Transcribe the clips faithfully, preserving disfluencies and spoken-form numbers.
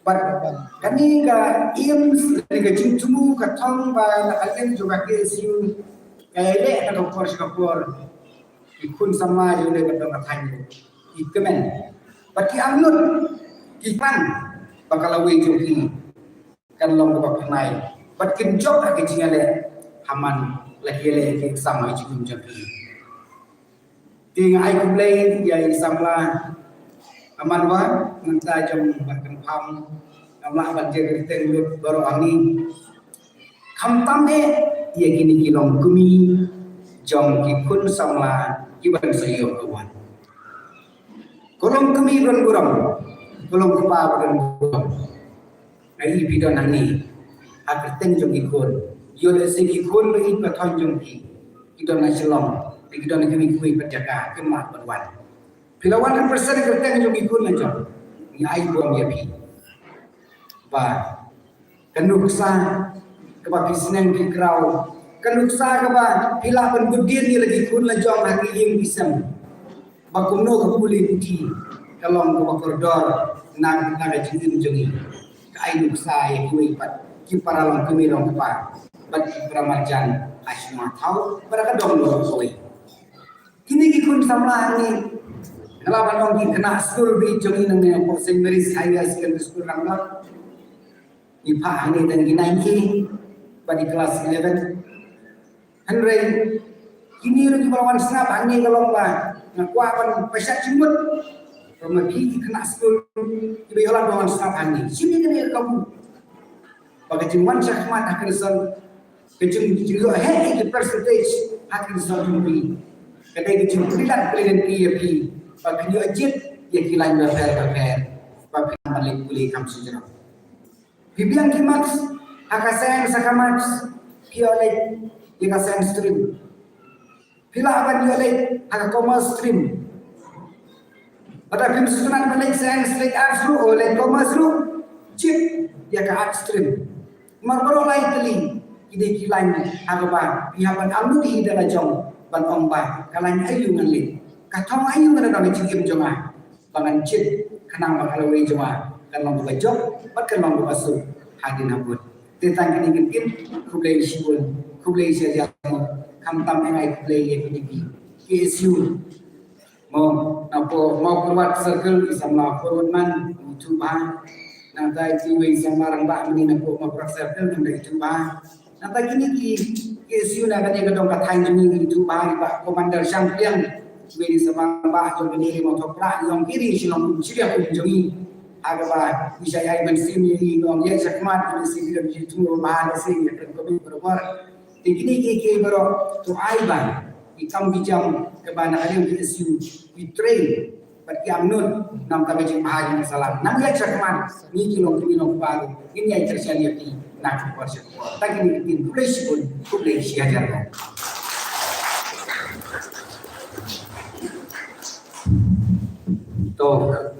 Bad kane ka aims, kane ka jingthmu ka thong ba na ka liang jong ka K S U ka ïaleh na ka por sha ka por. Ki khun samla jong ngi ka dong ka thaiñ ki kmen. Bad ki angnud ki pan ba ka lawei jong ki kan long kaba pynai. Bad kin jop ha ka jingïaleh ha man la ki ïaleh ki exam ha ka jingim jong ki. Te nga ai khublei ïa i samla Amanwa, nangta jong ba kan pham, ngam lah ban jer kyrteng lut baroh hangne. Khamtam eh ïa kine ki longkmie jong ki khun samla kiban sa ïoh ka wan. Ko longkmie ba don burom, ko longkpa ba don burom. Ai phi don hangne ha kyrteng jong ki khun. Ïoh lehse ki khun ba ïeit ba thon jong phi ki don na Shillong, ki don ha kiwei kiwei pat jaka, kim lah ban wan. Phi la wan represent kyrteng jong ki khun la jong. Ngi ai burom ïa phi. Ba ka nuksa kaba phi sneng phi kraw, ka nuksa kaba phi lah ban bud dien ïa la ki khun la jong ha ki ïing ki sem. Ba kumno ka pule puthi ka long kaba kordor na, na ka jingim jong ngi. Ka ai nuksa ïa kiwei pat ki para longkmie longkpa bad ki para marjan ha shnong ha thaw bad ha ka dong lok kawei. Kine ki khun samla hangne nga lah ban ong ki khynnah skul ba ïeit jong ngi nangne hapoh Saint Mary's Higher Secondary School Rangbah. Ngi phah hangne tang ki nine A bad ki klas eleven. Hynrei kine ruh kiba la wan sngap hangne ka long ba nga kwah ban pynshai jingmut. Ba ma phi ki khynnah skul kiba ïoh lad ba wan sngap hangne, shim ïa kane ka kabu ba ka jingwan shakhmat ha ka result, ka jing, jingïoh heh ïa ki percentage ha ka result jong phi, ka dei ka jingpyllait pynlait ïa phi ba phin ïoh jied ïa ki lain bapher bapher ba phin nang ban leit pule kam shu jrong. Phi biang ki marks ha ka science, ha ka marks phi ïoh leit ïa ka science stream. Phi lah ban ïoh leit ha ka commerce stream. Lada phim sngewtynnat ban leit science, leit arts ruh, o leit commerce ruh, jied ïa ka arts stream. Namar baroh lai tylli ki dei ki lain ha kaba phi hap ban angnud hi da la jong ban ong ba ka lain aïu ngan leit, ka thong aïu ngan don ha ka jingim jong nga. Ba ngan jied khnang ba ka lawei jong nga kan long kaba jop bad kan long kaba suk hadien habud. Te tang kine ki ktien, khublei shibun, khublei shihajar nguh. Khamtam eh nga ai khublei ïa kine ki K S U. Mo, napoh Mawkyrwat Circle i samla Forward Man, ithuh bha. Nangta i samla Rangbah mynne napoh Mawkyrwat Circle nangta ithuh bha. Nangta kine ki K S U na kane ka dong ka thaiñ jong ngi, ithuh bha i Bah Commander Shangpliang, i samla Rangbah jong kane ka ri Mawthoprah, i ong ki ri Shillong um shiliang um jong ngi. Ha kaba i shah ïai mynsiem ïa i, i ong ïa shakhmat, i mynsiem ïa i, ithuh bha lehse ïa kren kumne barabor. Te kine ki, ki baroh to ai ba ki kam ki jam kaba na ka liang K S U ki trei bad ki angnud, namar ka jingbha jong ka sahlang. Nang ïa shakhmat, ngi ki longkmie longkpa ruh ngin ïai kyrshan ïa ki na ka por sha ka por. Tang kine ki ktien, khublei shibun, khublei shihajar nguh. To,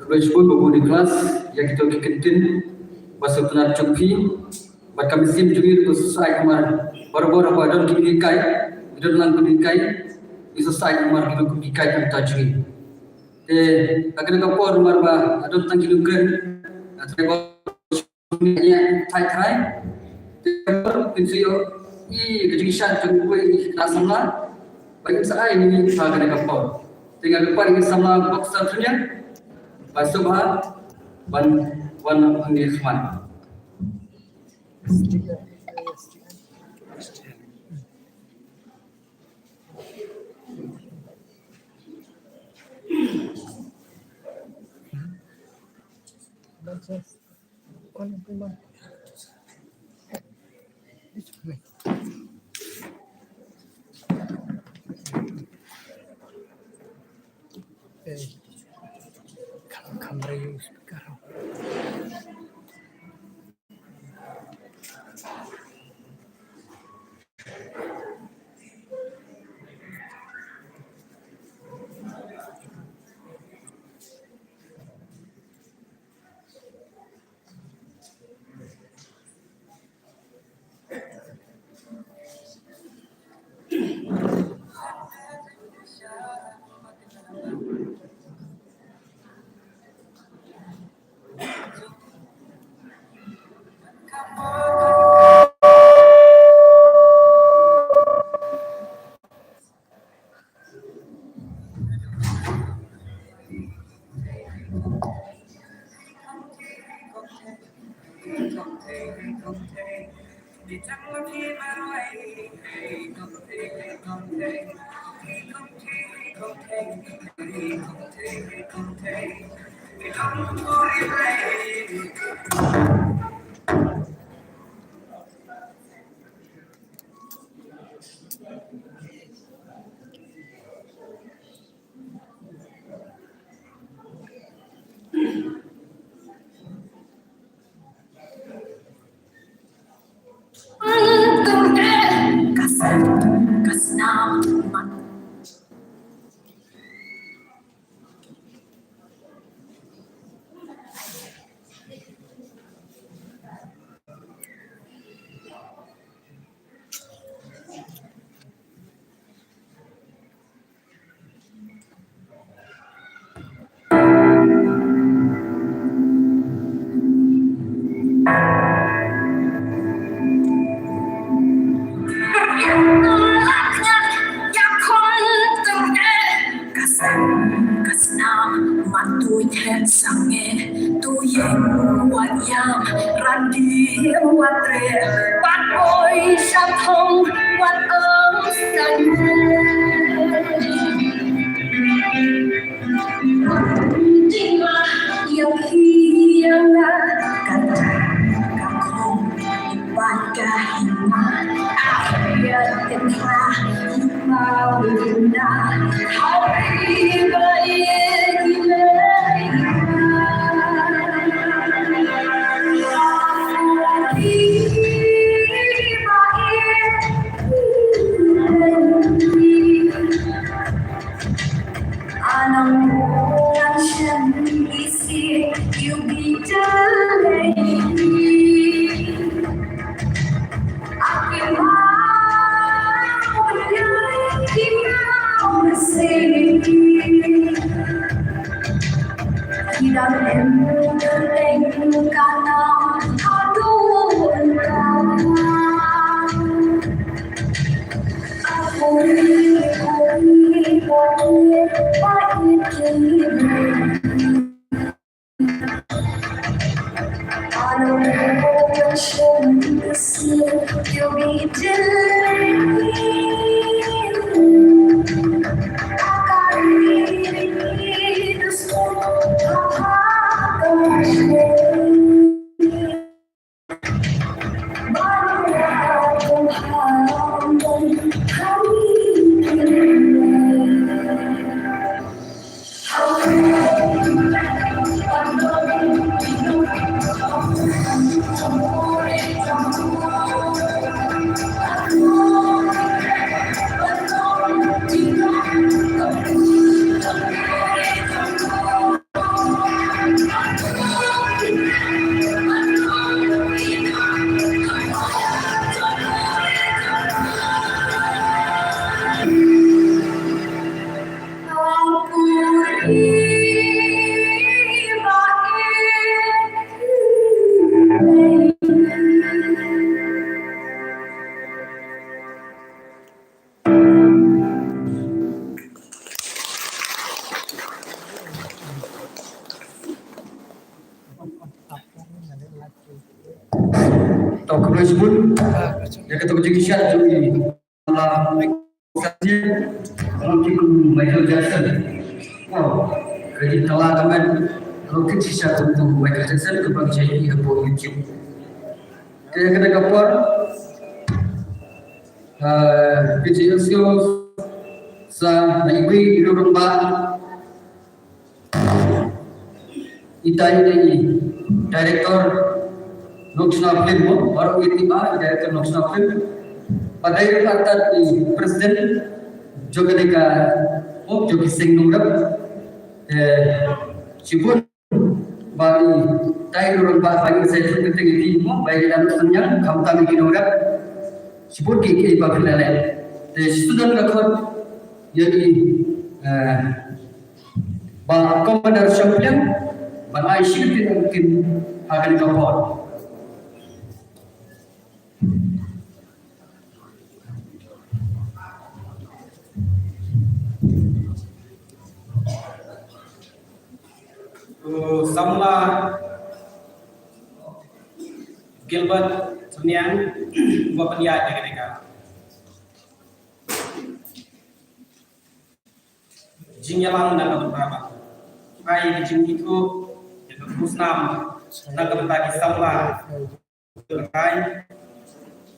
khublei shibun Babu Nicholas ïa kito ki ktien ba sngewtynnat jong phi. Bad ka mynsiem jong ngi ruh ka sngewsih namar barabor haba don ki hikai, ki don lang ki hikai, ki sngewsih namar ki don ki hikai ka bynta jong ngi. Te ha kane ka por namar ba don tang ki nongkren, nga trai ba ïa thai thai. Te kin shu ïoh i ka jingshisha jong uwei u samla ba ngin sa ai ïa ngi ha kane ka por. Te nga kyrpad ïa u samla Boxer Junior ba sngewbha ban wan hangne khmat. Ka seng ka snam, ma tu nyen sange, tu yeng wat yam, ran di wat re, wat oi sha thong, wat ong sange. Ding ma yong hi yong la, ka ka kong, wat ka hi ma, a ya ka To khublei shibun ïa kato ka jingshisha jong i Michael Jackson. Wow, ka jingkylla ka met. Ka jingshisha jong u Michael Jackson kaba ngi ïohi hapoh YouTube. Te kane ka por, ah, phi ju ïohsngew sa na iwei i rangbah, ita i dei i director Nongshnong Film, mo, baroh ngi tip ba i director Nongshnong Film. Bad dei ruh artat i president jong kane ka, mo, jong ki seng nongrep. Eh, shibun ba i dei ruh rangbah ba ngi sa ïathuh kyrteng ïa ki, mo, ba ïa ki dang synñiang khamtam ïa ki nongrep. Shibun ki kiei ba phi la leh. Te shu don ka khot ïa i, eh, Bah Commander Shangpliang ban ai shi kyntien ha kane ka por. To samla Gilbert Chynniang, ba pynïaid ïa kane ka jingïalang na ka bynta ba ai ka jingithuh ïa ka khusnam na ka bynta ki samla. Kai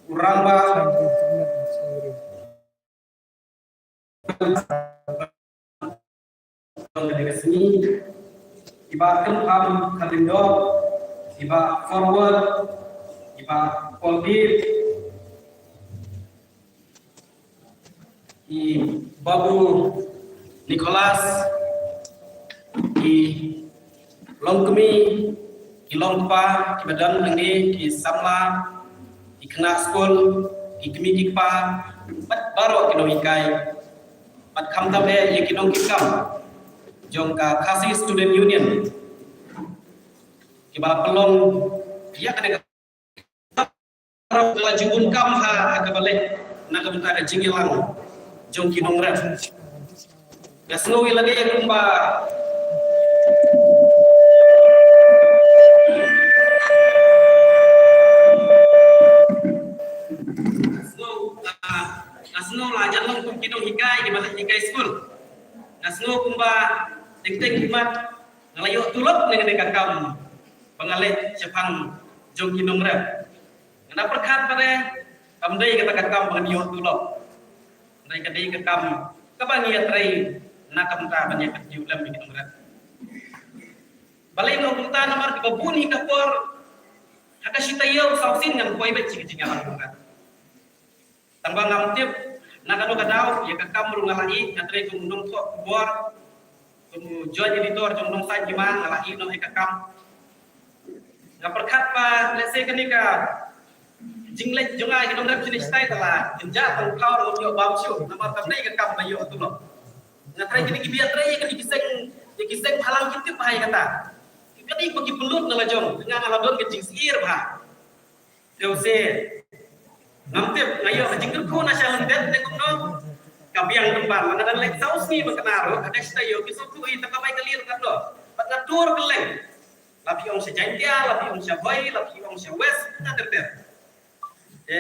u rangbah jong kane ka sngi, i Bah Kynpham Kharlyngdoh, i Bah Forward, i Bah Kuldip, i Babu Nicholas, i longkmie, ki longkpa kiba don hangne, ki samla, ki khynnah skul, ki kmie ki kpa, bad baroh ki nonghikai, bad khamtam eh ïa ki nongkitkam jong ka Khasi Student Union kiba la pynlong ïa kane ka la ju bun kam ha kaba leh na ka bynta ka jingïalang jong ki nongrep. Nga sngew ïa lade kumba nga sngew, ah, nga sngew la jan long kum ki nonghikai kiba leh hikai skul. Nga sngew kumba teng teng ki mat nga la ïoh tulop na kane ka kam ba nga leh shaphang jong ki nongrep. Nga da pyrkhat ba re kam dei kata ka kam ba ngan ïoh tulop. Hynrei ka dei ka kam kaba ngi ïatrei na ka bynta ban ïa kynthih lem ïa ki nongrep. Balei nga ong kumta? Namar kaba bun hi ka por ha ka shi taïew saw sien ngan poi beit sha ka jingïalang nongrep. Tang ba ngam tip na kano ka daw, ïa ka kam ruh nga la ïoh, nga trei kum u nongthoh khubor, kum u joint editor jong Nongsain Hima, nga la ïoh noh ïa ka kam. Nga pyrkhat ba lehse kane ka jingleh jong nga ïa ki nongrep shane shatai te la jynjar tang thaw ruh ïoh bam shuh, namar kam dei ka kam ba ïoh tulop. Nga trei kine ki biang, trei ïa kine ki seng, ïa ki seng bhalang ki tip bha ïa kata. Ki kane ba ki pynlut na la jong, nga nga la don ka jingsyier bha. Te u se ngam tip, nga ïoh ka jingkyrkhu na sha lyndet ne kumno. Ka biang tympan, nga dang leit saw sngi ba kane ruh, ka dei sha ïoh ki sngewthuh hi, tang ka bai ka lier ka dei. Bad nga tur kylleng. La phi ong sha Jaintia, la phi ong sha Bhoi, la phi ong sha West, ter ter. Te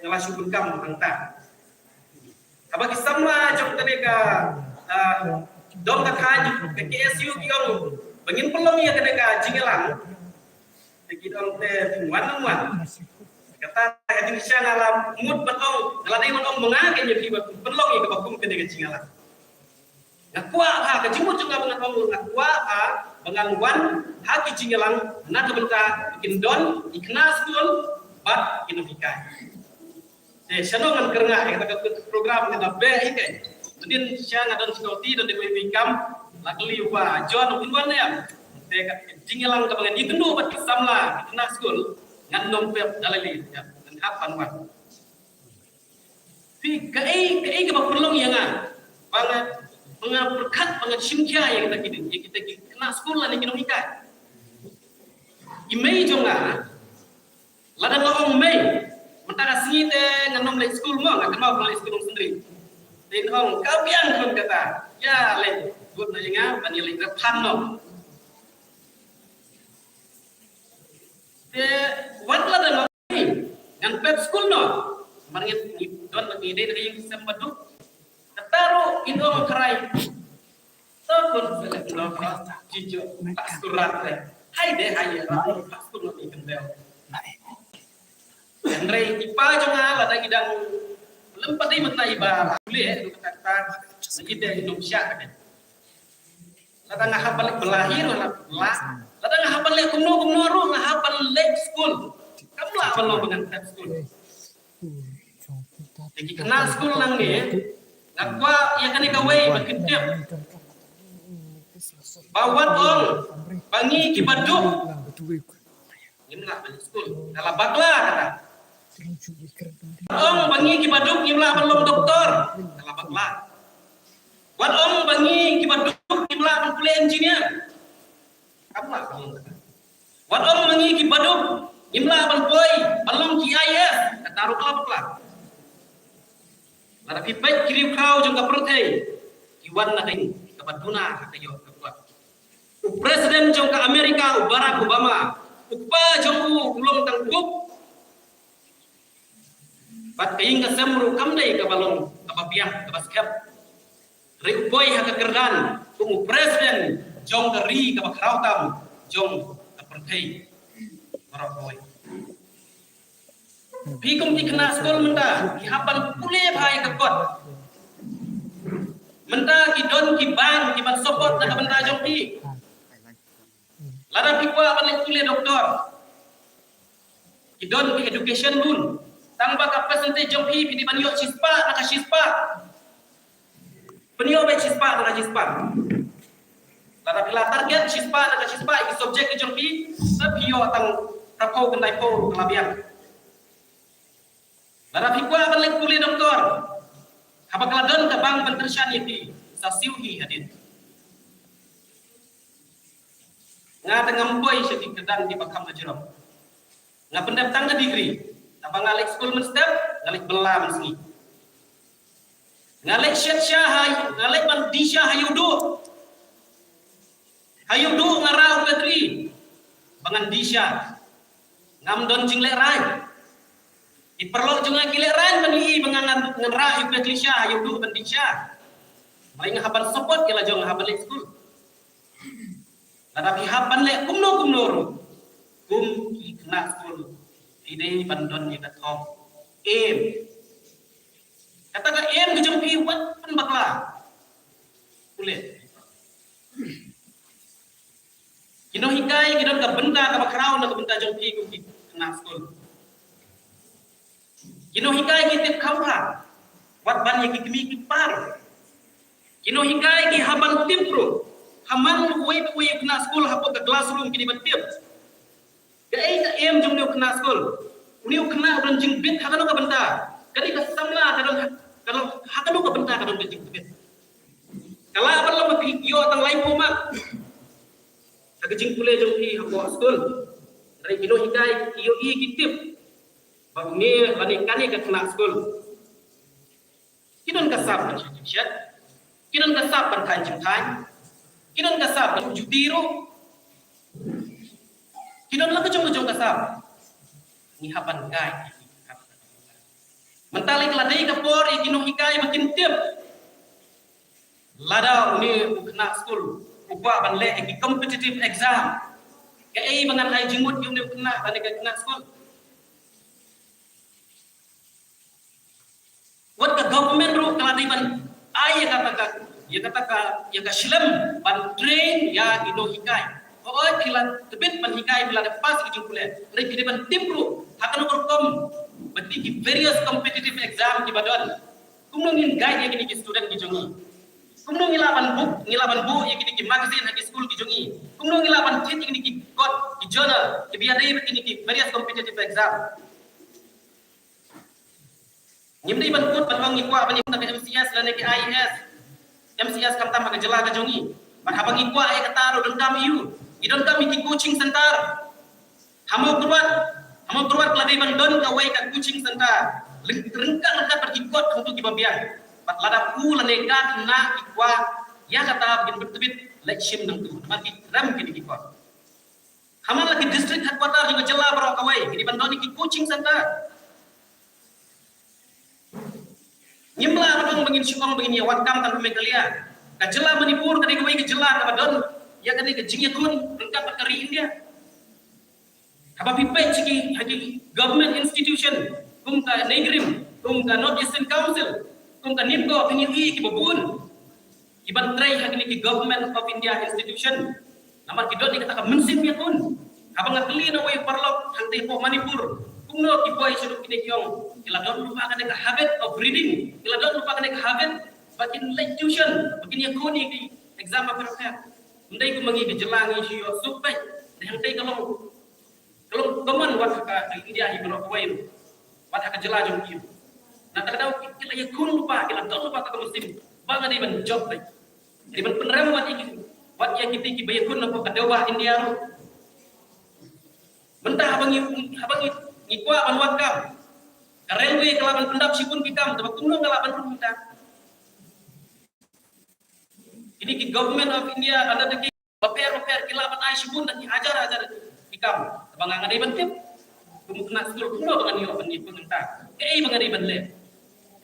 nga la shu bun kam hangta. Haba ki samla jong kane ka, ah, dong ka thaiñ ka K S U ki ong ba ngin pynlong ïa kane ka jingïalang. Te ki ong te phin wan, wan. Kata ka jingshisha nga la mut ban ong, nga la dei ban ong ma nga kein ïa phi ba pynlong ïa kaba kum kane ka jingïalang. Nga kwah ha ka jingmut jong nga ba ngan ong, nga kwah ha ba ngan wan ha ki jingïalang na ka bynta kin don ki khynnah skul bad ki nonghikai. Te shano ngan kyrngah ïa kata ka program, ngan da beh ïa ka. Mynnin sha nga don security, don dei wei wei kam, la kylli u Bah John, u wan ne em. Te ka jingïalang kaba ngan ïakynduh bad ki samla ki khynnah skul, ngan nym pep da lei lei, ngan hap ban wan. Phi kaei kaei kaba pynlong ïa nga ba nga, ba nga pyrkhat, ba nga shim khia ïa kita ki, ïa kita ki khynnah skul lane ki nonghikai. I mei jong nga lada nga ong mei, mynta ka sngi te ngan nym leit skul mo, nga kynmaw ba nga leit skul Nongsyndri. Te i ong ka biang khun kata, ïa leit bud na ïa nga ban ïa leit rep phan no. Te wat lada nga ngan pep skul no. Mar ngin ngi don ngi dei na ka ïing sem ba duk. Kata ruh in ong khrai. To kun selek no ka jijo tak surat te. Hai de hai ya, tak skul no ngi kembel. Hynrei i pa jong nga lada i dang lem pat i mynta i ba la pule, eh, kata kata ngi dei i nong sha ka dei. Lada nga hap ban leh bala hi ruh nga hap bala. Lada nga hap ban leh kumno kumno ruh nga hap ban leh skul. Kam lah ban long ba ngan pep skul. Te ki khynnah skul nangne, nga kwah ïa kane kawei ba kin tip. Ba wat ong ba ngi kiba duk ngim lah ban leh skul, ka la bakla kata. Wat ong ba ngi kiba duk ngim lah ban long doktor, ka la bakla. Wat ong ba ngi kiba duk ngim lah ban pule engineer, kam lah ban long kata. Wat ong ba ngi kiba duk ngim lah ban poi ban long ki I A S, kata ruh ka la bakla. Lada phi peit ki riewkhraw jong ka pyrthei ki wan na ka ïing kaba duna ha ka ïoh ka kwah. U President jong ka America, u Barack Obama, u kpa jong u u long tang u Cook, Bad ka ïing ka sem ruh kam dei kaba long kaba biang, kaba skhem. Hynrei u poi ha ka kyrdan kum u president jong ka ri kaba khraw tam jong ka pyrthei baroh kawei. Phi kum ki khynnah skul mynta, phi hap ban pule bha ïa ka kot. Mynta ki don ki bank ki ban support na ka bynta jong phi. Lada phi kwah ban leit pule doktor, ki don ki education loan. Tang ba ka percentage jong phi, phi dei ban ïoh shispah na ka shispah. Pynïoh beit shispah na ka shispah. Lada phi la target shispah na ka shispah ïa ki subject ki jong phi, sa phi ïoh tang phraphew khyndai phew ruh ka la biang. Lada phi kwah ban leit pule doktor, haba ka la don ka bank ban kyrshan ïa phi, sa siew hi hadien. Nga te ngam poi sha ki kyrdan kiba kham ha jrong. Nga pyndep tang ka degree. Haba nga leit skul mynstep, nga leit bylla mynsngi. Nga leit shet sha ha, nga leit ban die sha ha Ïewduh. Ha Ïewduh nga rah u P three ba ngan die sha. Ngam don jinglehrain. Ki paralok jong nga ki lehrain ban ïohi ba ngan, ngan rah u P three sha ha Ïewduh ban die sha. Hynrei nga hap ban support ïa la jong, nga hap ban leit skul. Lada phi hap ban leh kumno kumno ruh, kum ki khynnah skul, phi dei ban don ïa ka thong aim. Kata ka aim ka jong phi wat pynbakla. Pule. Ki nonghikai ki don ka bynta kaba khraw na ka bynta jong phi kum ki khynnah skul. Ki nonghikai ki tip kham bha wat ban ïa ki kmie ki kpa. Ki nonghikai ki hap ban tip ruh. Ha man uwei pa uwei u khynnah skul hapoh ka classroom ki dei ban tip. Kaei ka aim jong une u khynnah skul? Une u khynnah u don jingbit ha kano ka bynta? Ka dei ka samla ka don ha, ka don ha kano ka bynta ka don ka jingbit? Ka lah ban long ba phi ïoh tang laiphew mark ha ka jingpule jong phi hapoh skul. Hynrei ki nonghikai ki ïohi ki tip ba une lane kane ka khynnah skul ki don ka sap ban shet shet. Ki don ka sap ban thaiñ jingthaiñ. Ki don ka sap ban juti ruh. Ki don la ka jong ka jong ka sap. Ngi hap ban guide. Mynta lei ka la dei ka por ïa ki nonghikai ba kin tip. Lada une u khynnah skul u kwah ban leh ïa ki competitive exam, kaei ba ngan ai jingmut ïa une u khynnah lane ka khynnah skul? Wat ka government ruh ka la dei ban ai ïa kata ka, ïa kata ka, ïa ka shlem ban train ïa ki nonghikai. Hooid phi la tbit ban hikai, phi la dep pass ki jingpule, hynrei phi dei ban tip ruh ha kano ka rukom ba ki various competitive exam kiba don. Kumno ngin guide ïa kine ki student ki jong ngi? Kumno ngi lah ban buh, ngi lah ban buh ïa kine ki magazine ha ki skul ki jong ngi? Kumno ngi lah ban thied ïa kine ki kot, ki journal kiba ïadei bad kine ki various competitive exam? Ngim dei ban kut ban ong ngi kwah ban ïa ka M C S lane ka I A S. M C S khamtam ha ka jylla ka jong ngi. Bad haba ngi kwah ïa kata ruh donkam ïa u. Ngi donkam ïa ki coaching center. Ha Mawkyrwat, ha Mawkyrwat la dei ban don kawei ka coaching center. Ryngkat ryngkat bad ki kot hangto kiba biang. Bad lada u lane ka khynnah ki kwah ïa kata, ba kin bit tbit leit shim nangto. Namar ki kren kine ki kot. Ha man la ki district headquarter jong ka jylla baroh kawei, ki dei ban don ïa ki coaching center. Ngim lah ban ong ba ngin shu ong ba ngin ïa wad kam tang ha Meghalaya. Ka jylla Manipur ka dei kawei ka jylla kaba don ïa kane ka jingïakhun ryngkat bad ka ri India. Haba phi peit ha ki, ha ki government institution kum ka NEIGRIHMS, kum ka North Eastern Council, kum ka NEEPCO, phin ïohi kiba bun kiban trei ha kine ki Government of India institution. Namar ki don ïa kata ka mynsiem ïakhun. Haba nga kylli na uwei u paralok hangtei hapoh Manipur, kumno ki boi shaduh kine ki ong, ki la don lypa kane ka habit of reading, ki la don lypa kane ka habit ba kin leit tuition, ba kin ïakhun ïa ki exam ba pher pher. Ym dei kum ma ngi ka jylla ngi shu ïoh suk peit. Dei hangtei ka long, ka long common wat ha ka India hi baroh kawei ruh. Wat ha ka jylla jong ki. Na kata ka daw ki, ki la ïakhun lypa, ki la don lypa kata ka mynsiem ba nga dei ban jop peit. Dei ban pynrem wat ïa ki, wat ïa kiti kiba ïakhun na ka dewbah India ruh. Mynta haba ngi, haba ngi, ngi kwah ban wad kam, ka railway ka lah ban pyndap shibun ki kam, tangba kumno nga lah ban rung mynta? Kine ki Government of India undertaking bapher bapher ki lah ban ai shibun na ki hajar hajar ki kam, tangba nga, nga dei ban tip. Kum khynnah skul kumno ba ngan ïoh ban ïa pynbynta. Kaei ba ngan dei ban leh.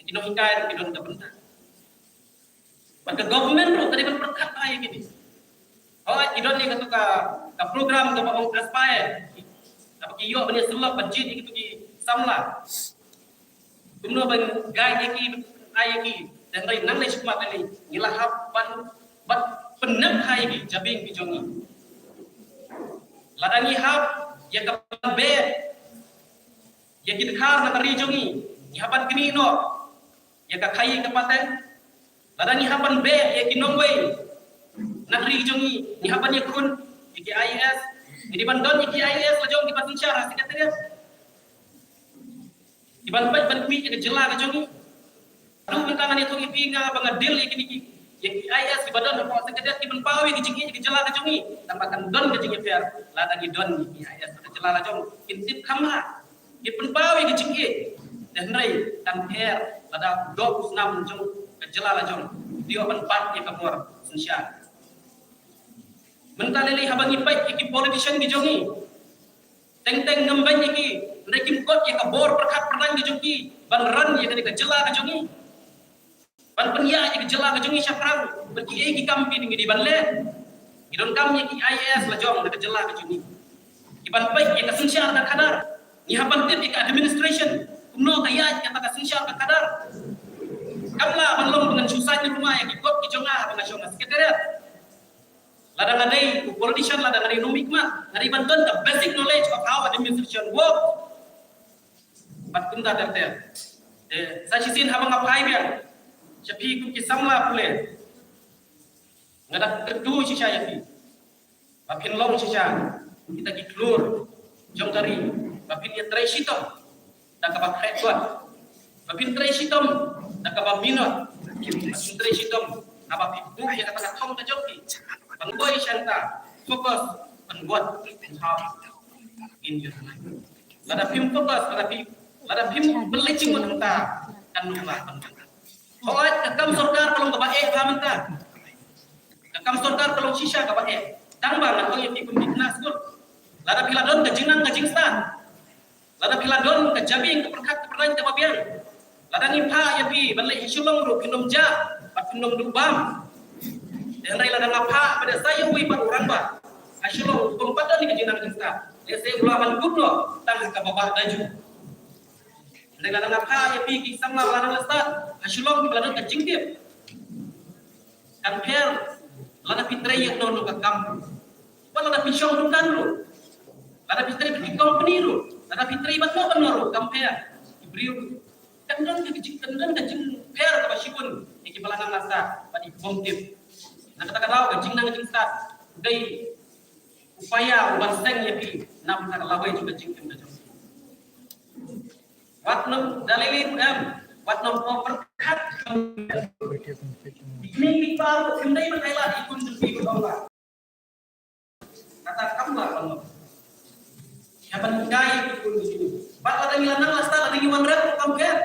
Ki nonghikai ruh ki don ka bynta. Bad ka government ruh ka dei ban pyrkhat bha ïa kine. Hooid, ki don ïa katu ka, ka program kaba ong Aspire. Kaba ki ïoh ban ïa sylloh ban jied ïa kitu ki samla. Kumno ban guide ïa ki, ban ai ïa ki. Te hynrei nangne shakhmat ne ngi la hap ban, ban pynneh bha ïa ki jabieng ki jong ngi. Lada ngi hap ïa ka ban beh ïa ki dkhar na ka ri jong ngi, ngi hap ban knieh noh ïa ka khaii ka pateng. Lada ngi hap ban beh ïa ki nongwei na ka ri jong ngi, ngi hap ban ïakhun ïa ki I A S. Ngi dei ban don ïa ki I A S la jong kiba synshar ha secretariat, kiban peit ban kmih ïa ka jylla ka jong ngi. Haduh mynta ngan ïathuh ïa phi, nga ba nga deal ïa kine ki, ïa ki I A S kiba don hapoh secretariat, ki pynpaw ïa ka jingïeit ïa ka jylla ka jong ngi. Tangba kan don ka jingïapher lada ngi don ïa ki I A S ha ka jylla la jong. Kin tip kham bha, kin pynpaw ïa ka jingïeit. Te hynrei kan pher lada doh u snam jong ka jylla la jong, dei ban bat ïa ka bor synshar. Mynta lei lei haba ngi peit ïa ki politician ki jong ngi, teng teng ngam beiñ ïa ki, hynrei kim kot ïa ka bor pyrkhat pyrdain ki jong ki ban run ïa kane ka jylla ka jong ngi, ban pynïaid ïa ka jylla ka jong ngi shaphrang. Bad kiei ki kam kiei ngi dei ban leh? Ngi donkam ïa ki I A S la jong na ka jylla ka jong ngi, kiban peit ïa ka synshar ka khadar. Ngi hap ban tip ïa ka administration kumno ka ïaid kata ka synshar ka khadar. Kam lah ban long ba ngan shu saiñ ruma ïa ki kot ki jong nga ba nga shong ha secretariat. Lada nga dei u politician, lada nga dei u nongmihkhmat, nga dei ban don the basic knowledge of how administration work. Bad kumta ter ter. Eh, sa shisien haba nga phai biang sha phi kum ki samla pule, nga da kyntu shisha ïa phi ba phin long shisha kita ki khlur jong ka ri, ba phin ïatrei shitom da kaba khreh kot, ba phin trei shitom da kaba minot, ba phin trei shitom haba phi buh ïa kata ka thong ka jong phi. Ban buh ïa shanta, focus on what you have in your mind. Lada phim focus, lada phi, lada phim pynleit jingmut hangta, kan ym lah ban wan. Hooid, ka kam sorkar ka long kaba eh bha mynta. Ka kam sorkar ka long shisha kaba eh. Tangba ngan ong ïa phi kum ki khynnah skul, lada phi la don ka jingnang ka jingstad, lada phi la don ka jabieng ka pyrkhat ka pyrdain kaba biang, lada ngi phah ïa phi ban leit ha Shillong ruh phin ym jah bad phin ym duh bam. Te hynrei lada nga phah bad sa ïa uwei pat u rangbah ha Shillong, u bym pat don ïa ka jingnang jingstad, lehse u lah ban kut noh tang ha kaba bah da juh. Hynrei lada nga phah ïa phi ki samla ba la nang la stad ha Shillong kiba la don ka jingtip, kan pher lada phi trei ïa kano kano ka kam. Wat lada phi shong dukan ruh, lada phi trei phi company ruh, lada phi trei bad no bad no ruh, kan pher. Ki briew kan don ka jing, kan don ka jingpher kaba shibun ïa kiba la nang la stad bad ki bym tip. Na kata ka daw ka jingnang jingstad dei u paia uban seng ïa phi na bynta ka lawei jong ka jingim ka jong phi. Wat nym da lei lei ruh em, wat nym pyrkhat. Ki kmie ki kpa ruh kim dei ban ai lad ïa ki khun jong ki ruh, kata kam lah ban long. Ïa ban hikai ïa ki khun jong ki. Bad lada ngi la nang la stad, lada ngi wanrah ruh kam pher.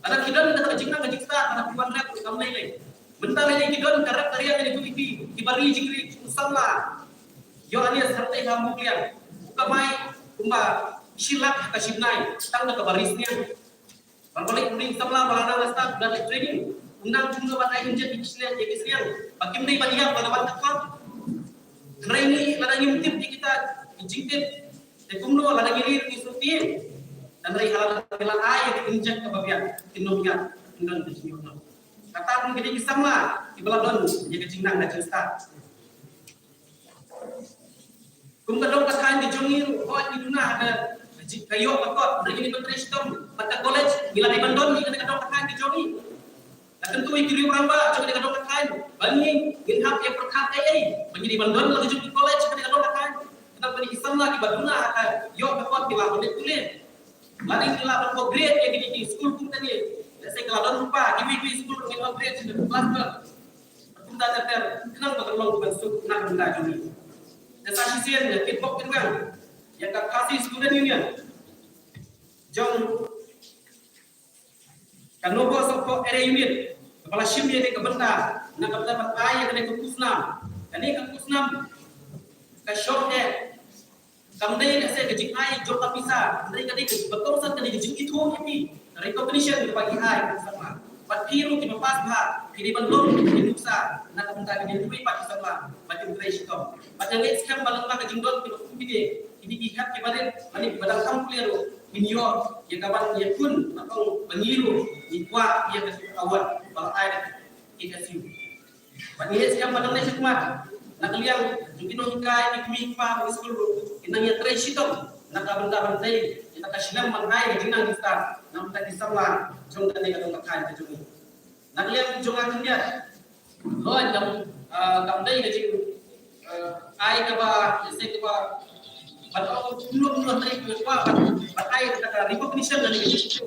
Lada ki don kata ka jingnang ka jingstad, lada ki wanrah ruh kam lei lei. Mynta lei lei ki don ka rep ka riang ïa ki, kiba ri jingri, u samla Ïoannis Hartei ha Mawkliang, u kamai kumba shi lak ha ka shi bnai tang da kaba ri sniang. Ban ba leit u ri samla ba la nang la stad, ba la leit training, u nang kumno ban ai injek ïa ki sniang, ïa ki sniang ba kim dei ban ïap, ba la wan ka khot. Hynrei ngi lada ngim tip ïa kita ki jingtip, te kumno lada ngi ri ruh ngi sngewthuh. Hynrei lada ngi la ai ïa ki injek kaba biang, kin ym ïap, kin don ka jingïap noh. Kata pun ki dei ki samla kiba la don ïa ka jingnang ka jingstad. Kum ka dong ka thaiñ ka jong ngi ruh, hooid ngi duna ha ka, ka ïoh ka kot, hynrei ngi dei ban trei shitom. Bad ka college ngi la dei ban don ïa ka dong ka thaiñ ka jong ngi. Ka kyntu ïa ki riew rangbah jong ka dong ka thaiñ ba ngi, ngin hap ïa pyrkhat ei ei ba ngi dei ban don la ka jong ki college ka dong ka thaiñ. Khnang ba ngi ki samla kiba duna ha ka ïoh ka kot ki la ban leit pule. Lada ngi lah ban upgrade ïa kine ki skul kum kane. Lehse ka la don lypa, kiwei kiwei skul ruh ngin upgrade sha ka class twelve. Kumta ter ter, khnang ba kan long ban suk na ka bynta jong ngi. Te sa shisien nga kitbok kitrwiang ïa ka Khasi Student Union jong ka Nongpoh Sohphoh Area Unit kaba la shim ïa kane ka bynta na ka bynta ban ai ïa kane ka khusnam. Kane ka khusnam ka shong eh Kam dei ka se ka jingai jong ka pisa, kam dei ka dei ka ba kongsan ka dei ka jingithuh ïa phi, recognition kaba ki ai ka samla. Bad phi ruh kiba pass bha, phi dei ban long ki nuksa na ka bynta ki dei kiwei pat ki samla ba kin trei shitom. Bad ïa ngeit skhem ba lyngba ka jingdon kiba kum kine, kine ki hep kiba rit, lane kiba dang kham clear ruh, kin ïoh ïa ka ban ïakhun, bad ong ba ngi ruh ngi kwah ïa ka award ba la ai da ka K S U. Bad ngi ngeit skhem ba nangne shakhmat, na ka liang jong ki nonghikai, ki kmie ki kpa ba ki skul ruh kin nang ïatrei shitom na ka bynta ban tei ïa ka shlem ban ai ka jingnang jingstad na ka bynta ki samla jong kane ka dong ka thaiñ ka jong ngi. Na ka liang jong nga khyndiat, loi kam, ah, kam dei ka jing, ah, ai kaba, ïa se kaba ban ong kumno kumno tei kaba ban, ban ai ka recognition na ka jingstad.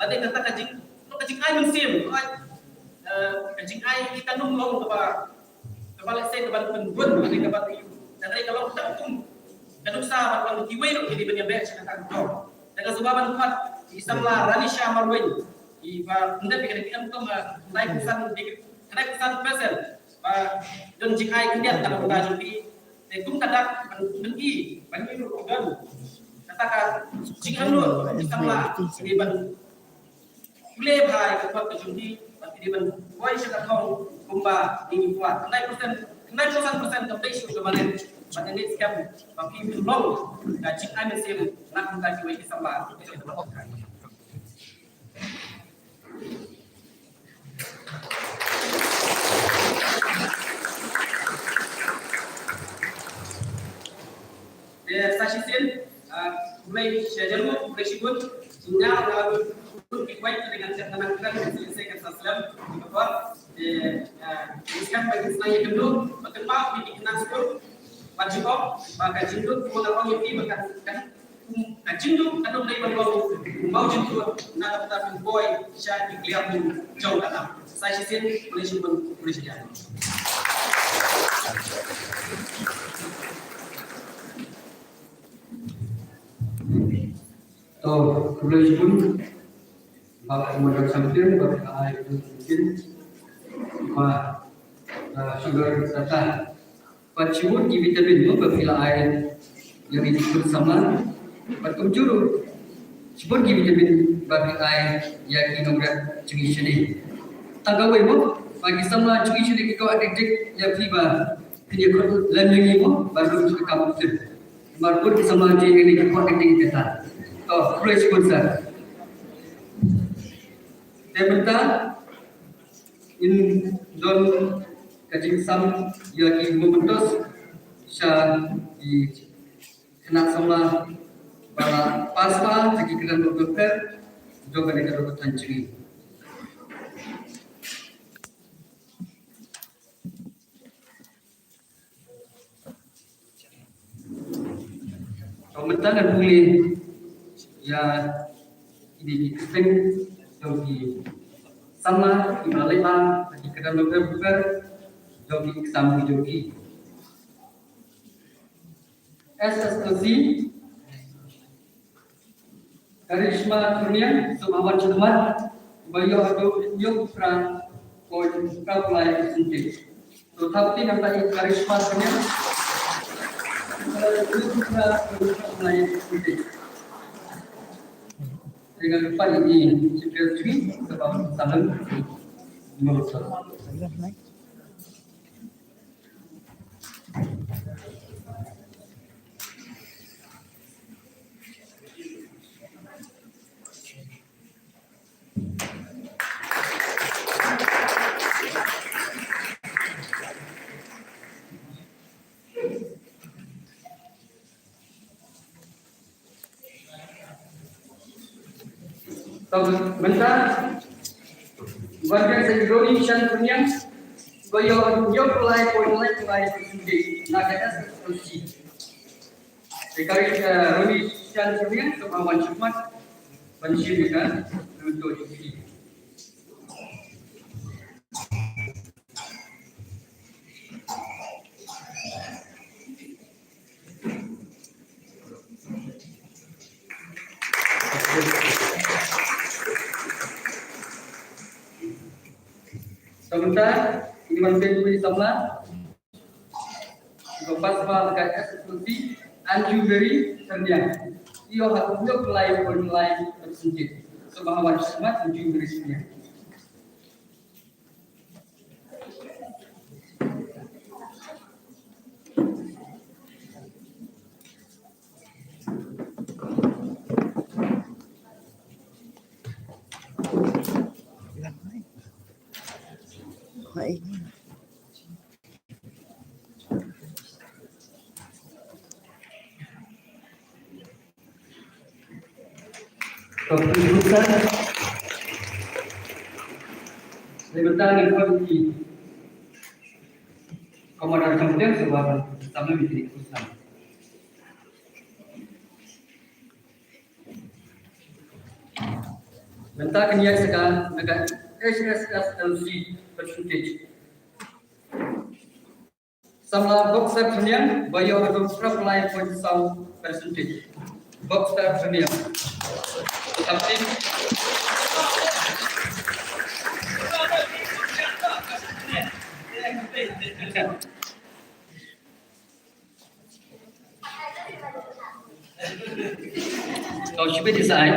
Lane kata ka jing, ka jingai mynsiem, loi, eh, ka jingai ïa ka nonglang kaba, kaba lehse kaba pynbun, lane kaba, lane ka long tang kum ka nuksa ba long kiwei ruh ki dei ban ïa beh sha kata ka dong. Te nga sngewbha ban khot i samla Ranisha Marwein, iba pyndep ïa ka dei ki em kum, eh, khyndai phew san, khyndai phew san percent ba don jingai khyndiat na ka bynta jong phi. Te kum ka dak ban, ban i, ban i ruh don kata ka jingangnud i samla ki dei ban pule bha ïa ka khmat ka jong ki, bad ki dei ban poi sha ka thong kumba ngi kwah. Khyndai percent, khyndai phew san percent kam dei shuh ka barit. Bad ngi ngeit skhem ba phi pynlong ka jingai mynsiem na ka bynta kiwei ki samla. Te sa shisien, ah, khublei shibun, khublei shibun. Nga, ah, ki kwai te ngan chat na nang kren, sa shisien kan sa slem, ki bakor. Te, ah, ngi skhem ba kin sa ïa kynduh, ba kynmaw ïa ki khynnah skul, ba jingong, ba ka jingduk, kumba nga ong ïa phi, ba kan, kan, ka jingduk, kan dei ban long, kumba jingduk, na ka bynta pynpoi sha ki kliar bun jong ka nam. Sa shisien, khublei shibun, khublei shibun. To, khublei shibun. Ba ka Madam Champion, ba ka ai champion. Ba, ah, sugar data. Bad shibun ki vitamin mo ba phi la ai ïa ki khun samla. Bad kumjuh ruh shibun ki vitamin ba phi la ai ïa ki nongrep jong ngi shane. Tang kawei mo ba ki samla jong ngi shane ki kwah dik dik ïa phi ba phin ïakhun lem ïa ngi mo ba ruh ki kam phi. Namar bun ki samla jong ngi ki kwah dik dik ïa kata. To, khublei shibun sir. Te mynta ngin don ka jingsam ïa ki mynta sha ki khynnah samla ba la pass bha ha ki kyrdan bapher jong kane ka dong ka thaiñ jong ngi. To mynta ngan pule ïa kine ki kyrteng jong ki samla kiba la leh bha ha ki kyrdan bapher bapher jong ki exam ki jong ki. S S L C, Karishma Thurniang, sum hawan chukmat, ba ïoh haduh hynñiew phra point phra lai percentage. To thap kti namar i Karishma Thurniang, hynñiew phra point phra lai percentage. Te ngan pan i Chief Guest jong ngi, Bah Salem Mursa. To mynta ban kren sa i Ronishan Thurniang, ba ïoh hynñiew phew lai point lai phew lai percentage na ka S S L C. Te ka, eh, Ronishan Thurniang, to ba wan shukmat ban shim ïa ka, to jong phi. Sebentar, ini mantu samla. Iba pass bha ha ka S S L C, Anju Mary Tyrniang, ïoh haduh hynñiew phew lai point lai percentage. Sngewbha wan shakhmat Anju Mary Tyrniang. Keputusan. Sebentar, ngin khot ïa ki Commander jong ka seng, sngewbha ban samla ïa ki keputusan. Mynta kan ïaid sa ka, na ka H S S L C percentage. Samla Boxer Tyrniang ba ïoh haduh phra phew lai point saw percentage. Boxer Tyrniang. Samti. Kau shibit design.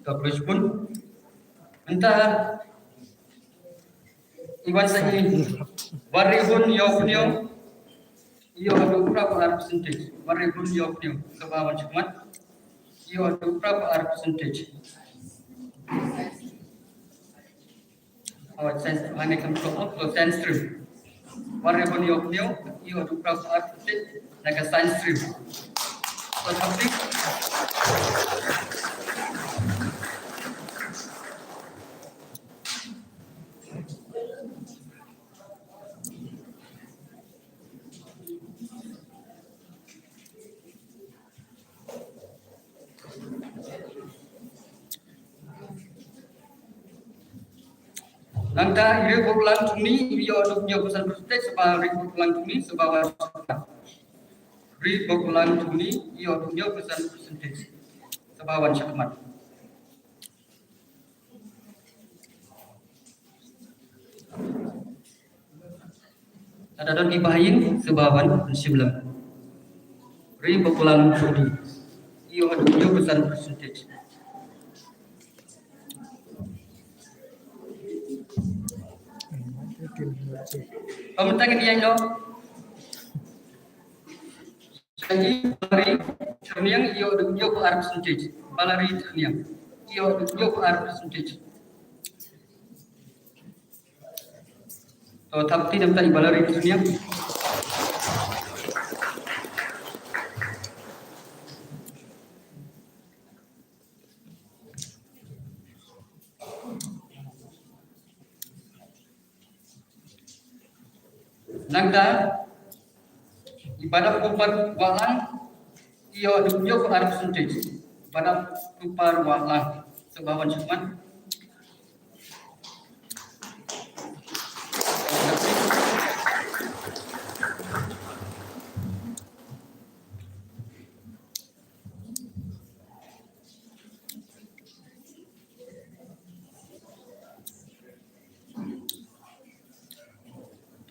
Kau terus pun. Mynta i wan sa i Waribun Ïohpniong, ïoh haduh phra phew ar percentage. Waribun Ïohpniong, sngewbha wan shakhmat. Ïoh haduh phra phew ar percentage. Oh, science, ane kam to, oh, to science stream. Waribun Ïohpniong, ïoh haduh phra phew ar percentage na ka science stream. To topic. Nangta i Riboklang Tuni, ïoh haduh hynñiew phew san percentage, sngewbha Riboklang Tuni, sngewbha wan shakhmat. Riboklang Tuni, ïoh haduh hynñiew phew san percentage. Sngewbha wan shakhmat. Lada don kiba ha ïing, sngewbha wan shim lem. Riboklang Tuni, ïoh haduh hynñiew phew san percentage. Pynban ngin ïa ïoh. Sa i Valerie Tyrniang, ïoh haduh hynñiew phew ar percentage. Valerie Tyrniang, ïoh haduh hynñiew phew ar percentage. To thap kti namar i Valerie Tyrniang. Nangta i Badap Kupar Wahlang, ïoh haduh hynñiew phew ar percentage. Badap Kupar Wahlang, sngewbha wan shakhmat.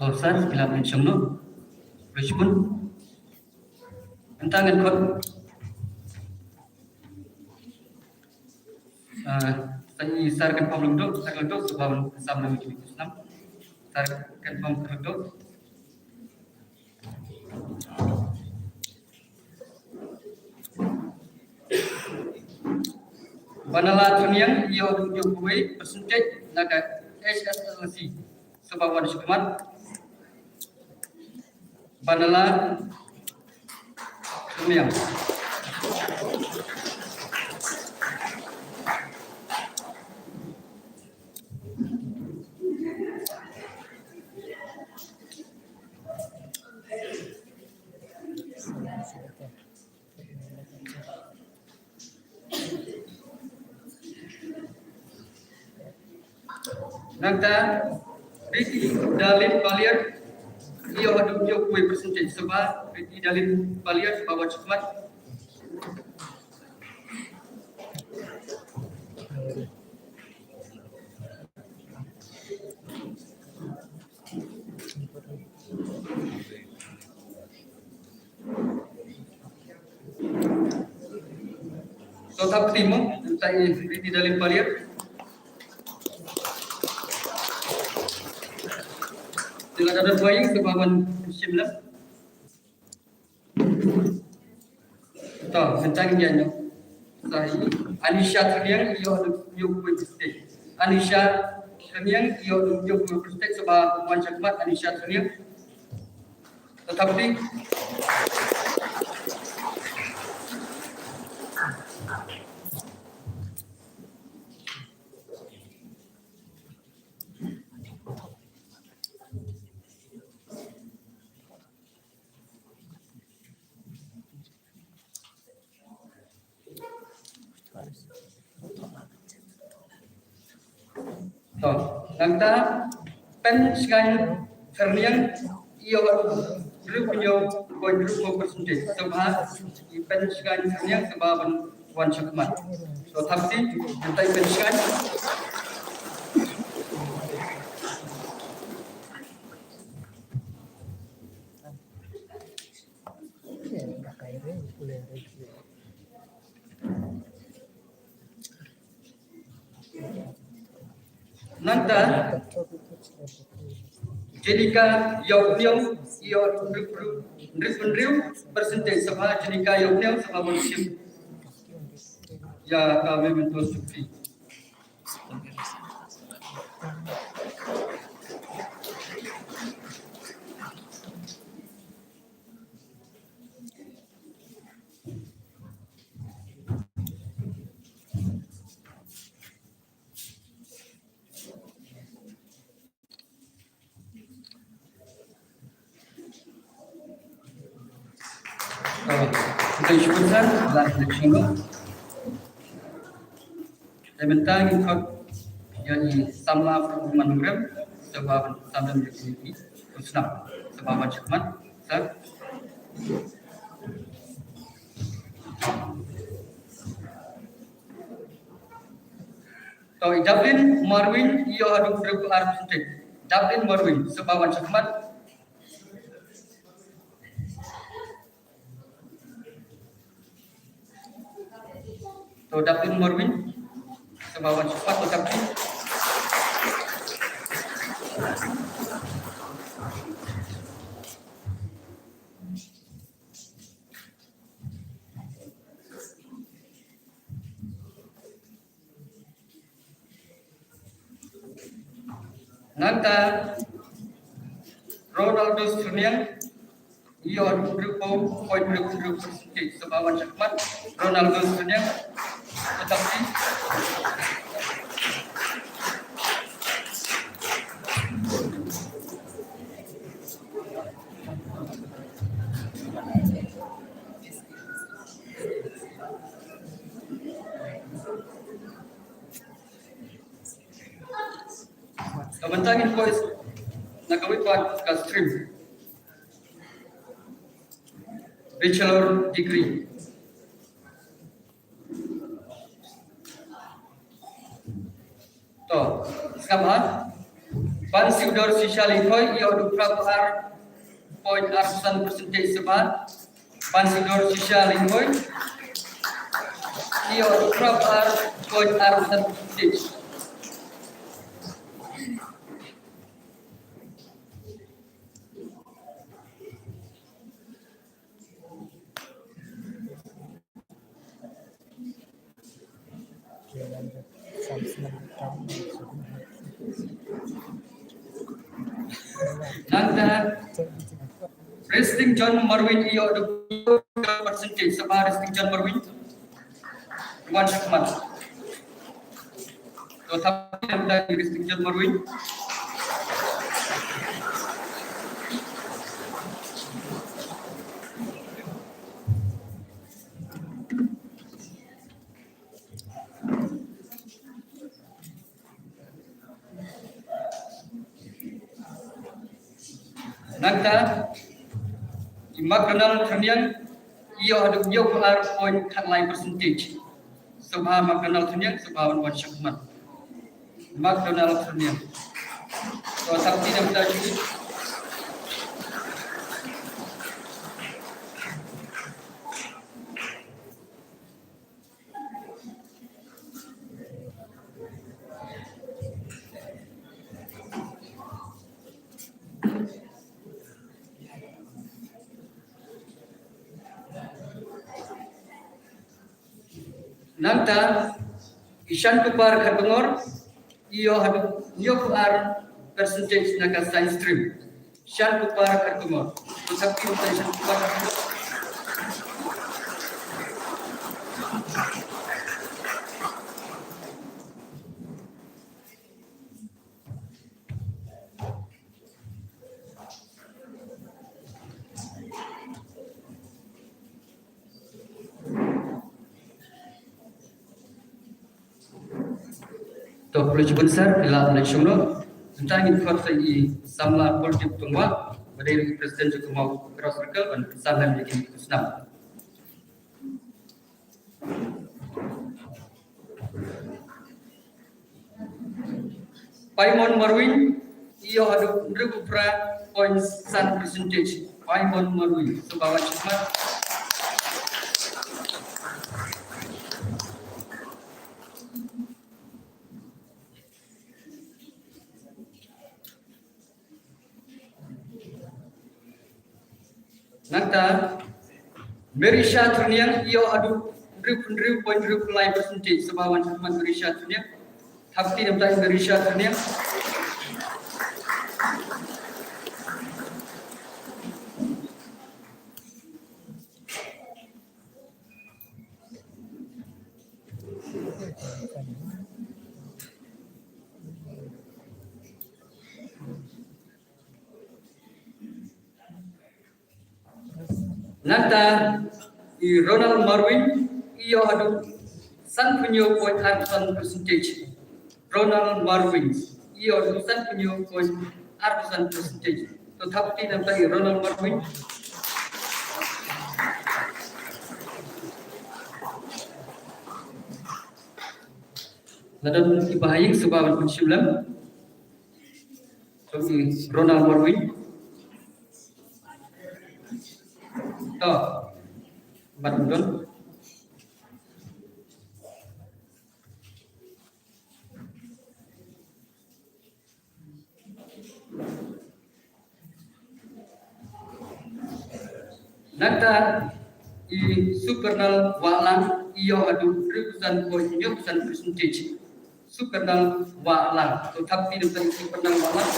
To sir, ki la mention noh. Respond. Mynta ngin khot. Ah, sa i sir Kynpham Lyngdoh, sir Lyngdoh, sngewbha wan sam na meeting. Sir Kynpham Lyngdoh. Banala Tyrniang, ïoh haduh hynñiew phew wei percentage na ka H S S L C. Sngewbha wan shakhmat. Banala Tyrniang. Nangta Riti Dalin Paliat, ïoh haduh hynñiew phew wei percentage. Sngewbha Riti Dalin Paliat, sngewbha wan shakhmat. Thap ti mo, tai riti dalim palir. Tila da doi seba ban shim la. To, tentang dia nyo. Sai, Anisha Thaniang, ïoh ïoh kuit state. Anisha Thaniang, ïoh ïoh kuit state seba wan shakmat Anisha Thaniang. Tetapi to, nangta Pen Shngain Thaniang ïoh ruh ïoh point ruh percentage. Seba i Pen Shngain Thaniang seba ban wan shakmat. So thap ti, nangta i Pen Shngain. Nangta Jenika Yokniong, Yok Nrip Nrip percentage seba Jenika Yokniong seba ban shim ïa ka memento trophy. Thank you, sir. Last election. Te mynta ngin khot ïa i samla from Manurem, seba ban samla ïa i, i, u Snap, seba ban shakmat, sir. To i Dublin Marwin, ïoh haduh hynriewphew ar percent. Dublin Marwin, seba ban shakmat. To Dublin Marwin, seba wan shakmat to Dublin. Nangta Ronaldo Suniang, ïoh hynriewphew point hynriew hynriew percent, seba wan shakmat Ronaldo Suniang. Tetapi Ka bynta ngin poi na kawei pat ka stream, bachelor degree. To, sngap ha. Ban Siudor Shisha Lyngkhoi, ïoh hynriewphew ar point ar san percent seba. Ban Siudor Shisha Lyngkhoi, ïoh hynriewphew ar point ar san percent. Nangta Risting John Marwin, ïoh hynriewphew percent seba Risting John Marwin. Wan shakmat. To thap nangta Risting John Marwin. Nangta i McDonald Thaniang, ïoh haduh hynriewphew ar point khatlai percent. Sngap ha McDonald Thaniang, sngap ha wan shakmat. McDonald Thaniang. To thap ti nangta shuh. Nangta i Shan Kupar Karbangor i ïoh haduh hynñiewphew ar percentage na ka science stream. Shan Kupar Karbangor. Ko thap ki ruh ïa Shan Kupar Karbangor. To, khublei shibun sir, ïa la leit shong noh. Mynta ngin khot sa i samla Kuldip Tongwah, ba dei ruh i president jong ka Mawkyrwat Cross Circle, ban sa lem ïa kine ki khusnam. Paimon Marwin, i ïoh haduh hynriewphew phra point san percentage. Paimon Marwin, sngewbha wan shakhmat. Nangta Merisha Thurniang, i ïoh haduh hynriew, hynriew point hynriew lai percentage. Sngewbha wan shakhmat Merisha Thurniang. Thap kti namar ïa Merisha Thurniang. Nangta i Ronald Marwin, i ïoh haduh sanphew hynñiew point ar san percentage. Ronald Marwin, i ïoh haduh sanphew hynñiew point ar san percentage. To thap kti namar ïa i Ronald Marwin. Lada don kiba ha ïing, sngewbha ban pynshim lem. To i Ronald Marwin. To. Ban don. Nangta i Supernal Wahlang, i ïoh haduh hynriew percent point hynñiew percent percentage. Supernal Wahlang. To thap kti namar ïa i Supernal Wahlang.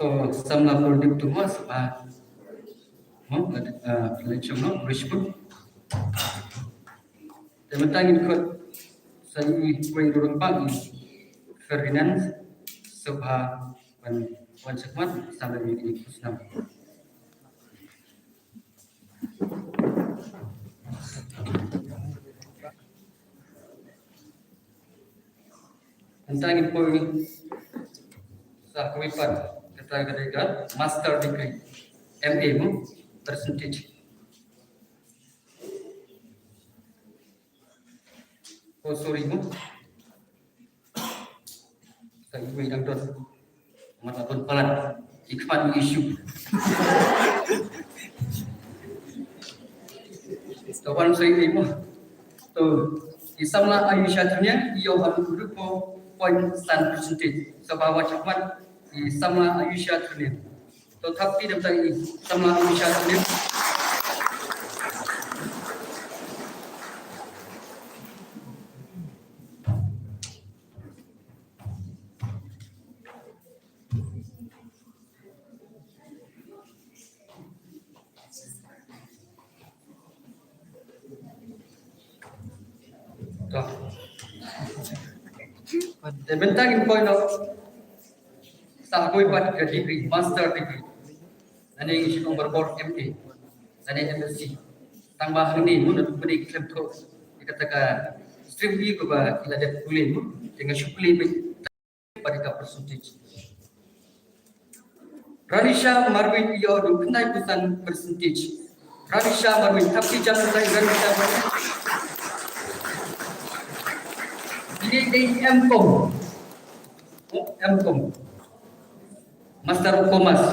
To, samla Kuldip Tongwah, sngewbha. Mo, eh, leit shong noh, respond. Te mynta ngin khot sa i wei ruh pang i Ferdinand, sngewbha ban wan shakhmat, samla ïa kine ki khusnam. Mynta ngin poi sa kawei pat, kata ka dei ka master degree, M A mo, percentage. Oh, sorry mo. Sa iwei dang don. Mat la don palat. I khmat issue. To wan sa iwei mo. To i samla Ayusha Thurniang, i ïoh haduh hynriew point san percentage. Sngewbha wan shakhmat i samla Ayusha Thurniang. To thap kti namar ïa i samla Ayusha Thurniang. To. Te mynta ngin poi noh sa kawei pat ka degree, master degree. Lane ngi shu ong barabor M A. Lane M S C. Tang ba hangne mo na tu pynïaid khlem thoh ïa kata ka stream ïa kaba ki la dep pule mo. Te nga shu pule beit. Pat ïa ka percentage. Ranisha Marwin i ïoh haduh khyndai phew san percentage. Ranisha Marwin, thap kti jam ïa Ranisha Marwin. Dei, dei M Com. M Com. Master of Commerce.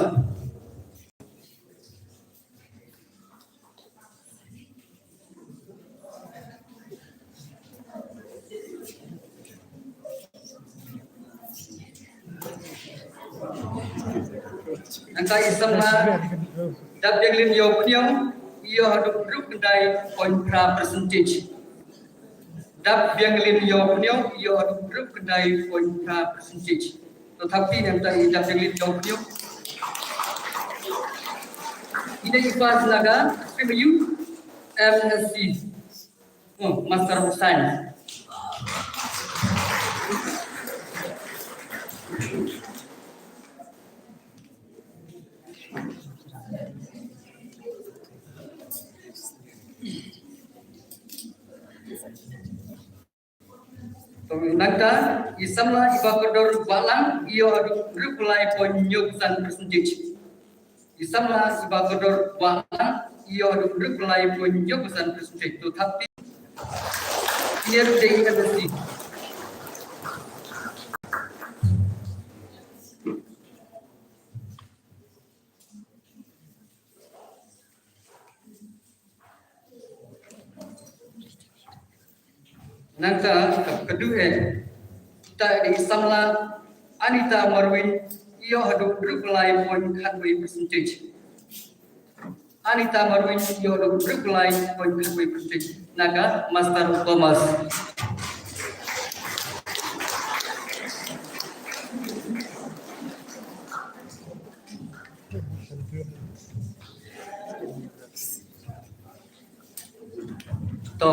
Nangta i samla Dapbianglin Ïewphniang, ïoh haduh hynriew khyndai point phra percentage. Dapbianglin Ïewphniang, ïoh haduh hynriew khyndai point phra percentage. To thap kti nangta i Dapbianglin Ïewphniang. Ine i Fas Naga, stream U, M Sc. Oh, Master of Science. To nangta i samla iba kordor Wahlang, ïoh haduh hynriew khyndai point hynñiew san percentage. I samla iba kordor Wahlang, ïoh haduh hynriew khyndai point hynñiew san percentage. To thap kti. Ine ruh dei M Sc. Nangta ka duh eh, ta dei i samla Anita Marwin, ïoh haduh hynriew khyndai point khatwei percentage. Anita Marwin, ïoh haduh hynriew khyndai point khatwei percentage. Naga Master of Commerce. To,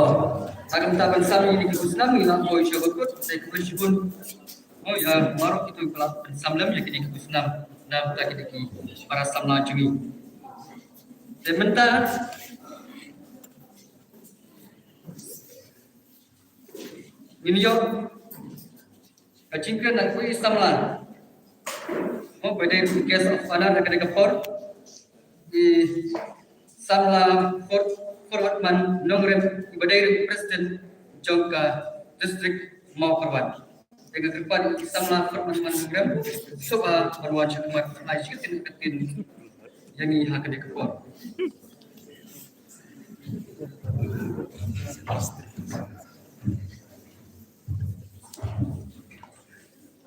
ha kata ban sam ïa kine ki khusnam, ngi la poi sha ba kut, te khublei shibun. Oh, ïa baroh kito kiba la pynsam lem ïa kine ki khusnam na ka bynta kine ki para samla jong ngi. Te mynta ngin ïoh ka jingkren na kawei i samla. Mo, ba dei ruh guest of honor ha kane ka por, i samla Fort, Forwardman Nongrem, iba dei ruh president jong ka district Mawkyrwat. Te nga kyrpad ïa i samla Forwardman Nongrem, sngewbha ban wan sha khmat, ai shi ktien, ktien ïa ngi ha kane ka por.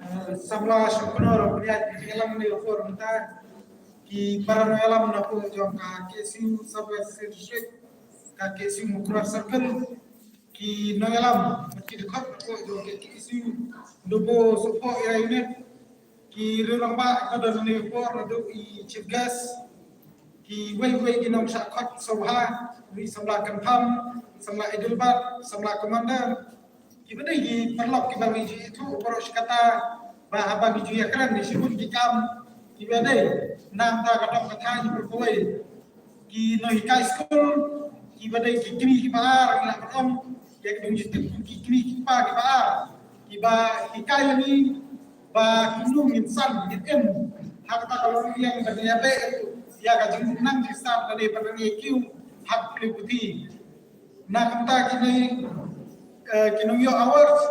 Eh, samla Shongknor, pynïaid ki jingïalam ne por mynta, ki para nongïalam na pdeng jong ka K S U South West District, ka K S U Mawkyrwat Circle, ki nongïalam, ki dkhot na pdeng jong ka K S U Hynduo Sohphoh Area Unit, ki riew rangbah kiba don hangne ha ka por, naduh i chief guest, kiwei kiwei ki nongshah khot sngewbha, i samla kynpham, samla Adelbert, samla commander, kiba dei ki paralok kiba ngi ju ithuh baroh shi katta, ba haba ngi ju ïakren ïa shibun ki kam kiba dei, na ka bynta ka dong ka thaiñ, kiba kawei ki nonghikai skul kiba dei ki kmie kiba ar, ngi lah ban ong ïa ki nongjyntip ki kmie ki kpa kiba ar, kiba hikai ïa ngi ba kumno ngin san ngin im ha kata ka longïing ba ngin ïa beh ïa ka jingnang jingstad lane ba ngin ïa kiew ha ka pule puthi. Na ka bynta kine, eh, ki nongïoh awards,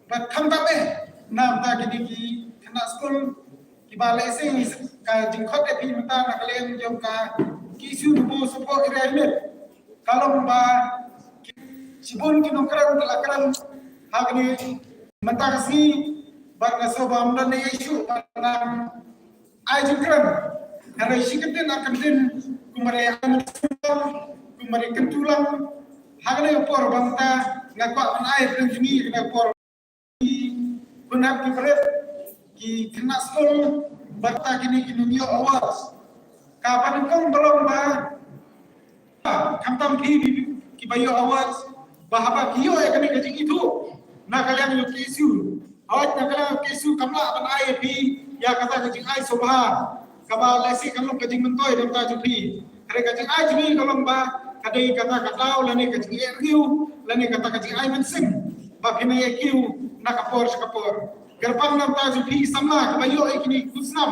bad khamtam eh na ka bynta kine ki khynnah skul kiba lehse ka jingkhot ïa phi mynta na ka liang jong ka K S U Hynduo Sohphoh Area Unit, ka long ba ki, shibun ki nongkren ki la kren ha kane mynta ka sngi, bad nga sngew ba ym don ei ei shuh ba nang ai jingkren. Hynrei shi kyntien ar kyntien, kumba dei ai mynsiem, kumba dei kyntu lang, ha kane ka por ba mynta nga kwah ban ai pynjngi ha kane ka por. Ki khynnah ki barit, ki khynnah skul, bad kine ki nongïoh awards. Kaba nyngkong ka long ba, khamtam phi kiba ïoh awards, ba haba ki ïoh ïa kane ka jingithuh na ka liang jong ka K S U, hooid, na ka liang jong ka K S U kam lah ban ai ïa phi ïa kata ka jingai sngewbha kaba lehse kan long ka jingmyntoi na ka bynta jong phi. Hynrei ka jingai jong ngi ka long ba ka dei kata ka daw lane ka jingeh riew lane kata ka jingai mynsiem ba phin ïa kiew na ka por sha ka por. Kyrpang na ka bynta jong phi samla kiba ïoh ïa kine ki khusnam.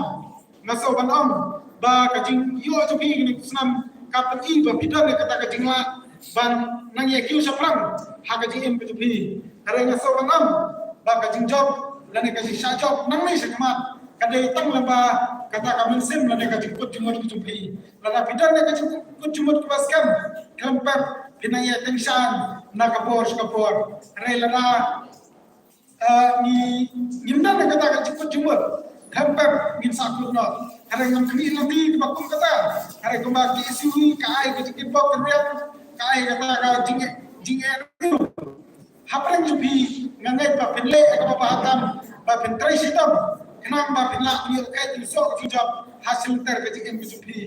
Nga sngew ban ong ba ka jingïoh jong phi kine ki khusnam ka pyni ba phi don ïa kata ka jinglah ban nang ïa kiew shaphrang ha ka jingim ka jong phi. Hynrei nga sngewbha ban ong ba ka jingjop lane ka jingshah jop nangne shakhmat ka dei tang lyngba kata ka mynsiem lane ka jingkut jingmut ka jong phi. Lada phi don ïa ka jingkut jingmut kaba skhem, khlem pep phin nang ïa tyngshaiñ na ka por sha ka por. Hynrei lada, eh, ngi, ngim don ïa kata ka jingkut jingmut, khlem pep ngin sa kut noh. Hynrei ngam khmih lynti kaba kum kata. Hynrei kumba ka KSU ka ai ka jingkitbok kyrriang, ka ai kata ka jing, jingeh hapdeng jong phi. Nga ngeit ba phin leh ïa kaba bha tam, ba phin trei shitom khnang ba phin lah ïoh ïa ka jingsoh ka jingjop ha shilynter ka jingim ka jong phi.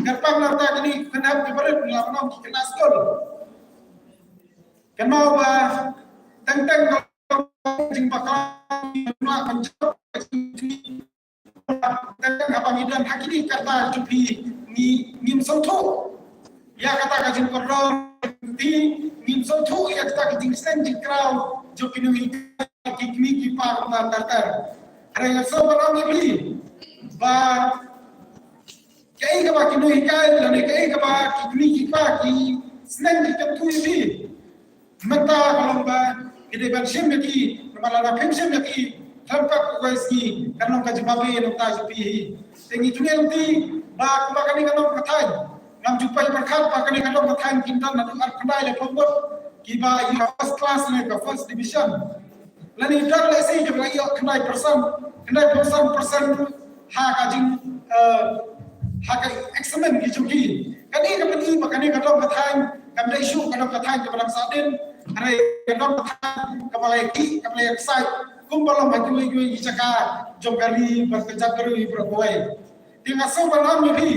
Kyrpang na bynta kine ki khynnah ki barit, nga lah ban ong ki khynnah skul. Kynmaw ba teng teng ka jingbakla, ka jingbakla teng teng haba ngi don ha kine ki kyrta jong phi, ngi, ngim sngewthuh ïa kata ka jingkordor, ngi, ngim sngewthuh ïa kata ka jingsneng jingkraw jong ki nonghikai, ki kmie ki kpa kumta ter ter. Hynrei nga sngewbha ban ong ïa phi ba kaei kaba ki nonghikai lane kaei kaba ki kmie ki kpa ki sneng ki kyntu ïa phi, mynta ka long ba phi dei ban shim ïa ki, namar lada phim shim ïa ki, khlem pep ka kawei sngi kan long ka jingbabe na ka bynta jong phi hi. Te ngi kynmaw lynti ba kumba kane ka dong ka thaiñ, ngam ju poi pyrkhat ba kane ka dong ka thaiñ kin don haduh arphew khyndai laiphew ngut kiba ïoh first class ne ka first division. Lane don lehse kiba la ïoh khyndai percent, khyndai percent, percent ha ka jing, eh, ha ka exam ki jong ki. Kane ka pyni ba kane ka dong ka thaiñ kam dei shuh ka dong ka thaiñ kaba dang sahdien. Hynrei ka dong ka thaiñ kaba la ïakhih, kaba la ïaksaid, kumba long ha kiwei kiwei ki jaka jong ka ri bad ka jaitbynriew baroh kawei. Te nga sngewbha ban ong ïa phi,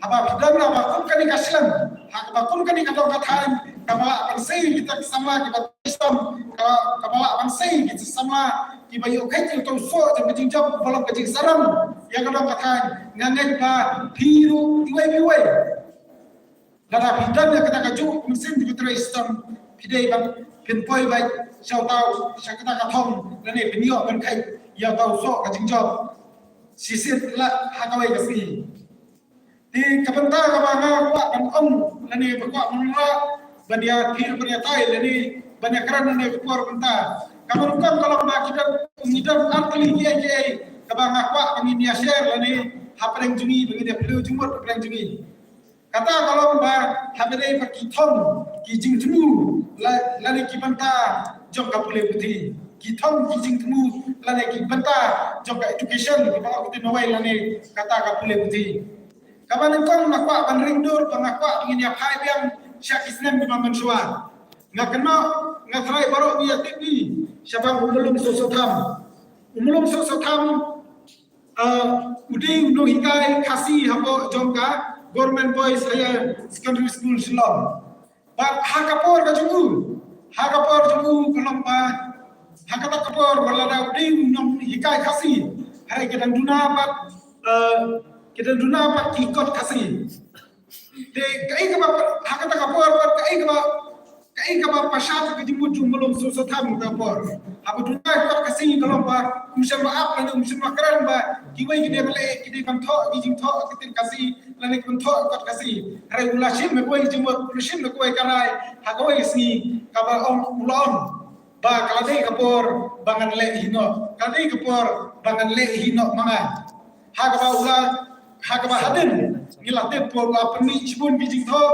haba phi don haba kum kane ka shlem, haba kum kane ka dong ka thaiñ, kaba lah ban sei kita ki samla kiba trei shitom, kaba, kaba lah ban sei kita ki samla kiba ïoh kheit ïa uta u soh jong ka jingjop uba long ka jingsarong ïa ka dong ka thaiñ. Nga ngeit ba phi ruh iwei pa iwei, lada phi don ïa kata kajuh ka mynsiem jong ka trei shitom, phi dei ban pynpoi beit sha uta, sha kata ka thong lane phin ïoh ban kheit ïa uta u soh ka jingjop shisien la ha kawei ka sngi. Te ka bynta kaba nga kwah ban ong lane ba kwah ban rah ban ïa phi ban ïa tai lane ban ïa kren lane ka por bynta, kaba nyngkong ka long ba ki don, ngi don ar tylli kiei kiei kaba nga kwah ba ngin ïa share lane hapdeng jong ngi, ba ngin ïa phylliew jingmut hapdeng jong ngi. Kata ka long ba haba dei ba ki thong ki jingthmu la, lane ki bynta jong ka pule puthi, ki thong ki jingthmu lane ki bynta jong ka education, kiba ong ktien Nongwei lane kata ka pule puthi. Kaba nyngkong nga kwah ban ring dur ba nga kwah ba ngin ïa phai biang sha ki snem kiba mynshuwa. Nga kynmaw, nga tharai baroh ngi ïa tip hi shaphang u Mlum Soso Tham. U Mlum Soso Tham, uh, u dei u nonghikai Khasi hapoh jong ka Government Boys Higher Secondary School Shillong. Bad ha ka por ka jong u, ha ka por jong u ka long ba ha kata ka por ba lada u dei u nonghikai Khasi, hynrei ki dang duna bad, eh, ki dang duna bad ki kot Khasi. Te kaei kaba, ha kata ka por bad kaei kaba, kaei kaba pynshai ka jingmut jong u Mlum Soso Tham ha kata ka por. Haba duna kot Khasi ka long ba um shym la ap lane um shym la kren ba kiwei ki dei ban leh, ki dei ban thoh ki jingthoh ki ktien Khasi lane ki ban thoh kot Khasi. Hynrei u la shim ïa kawei ka jingmut, u la shim ïa kawei ka rai ha kawei ka sngi kaba ong, u la ong ba ka la dei ka por ba ngan leh hi noh, ka la dei ka por ba ngan leh hi noh ma nga. Ha kaba u la, ha kaba hadien ngi la tip ba u la pynmih shibun ki jingthoh,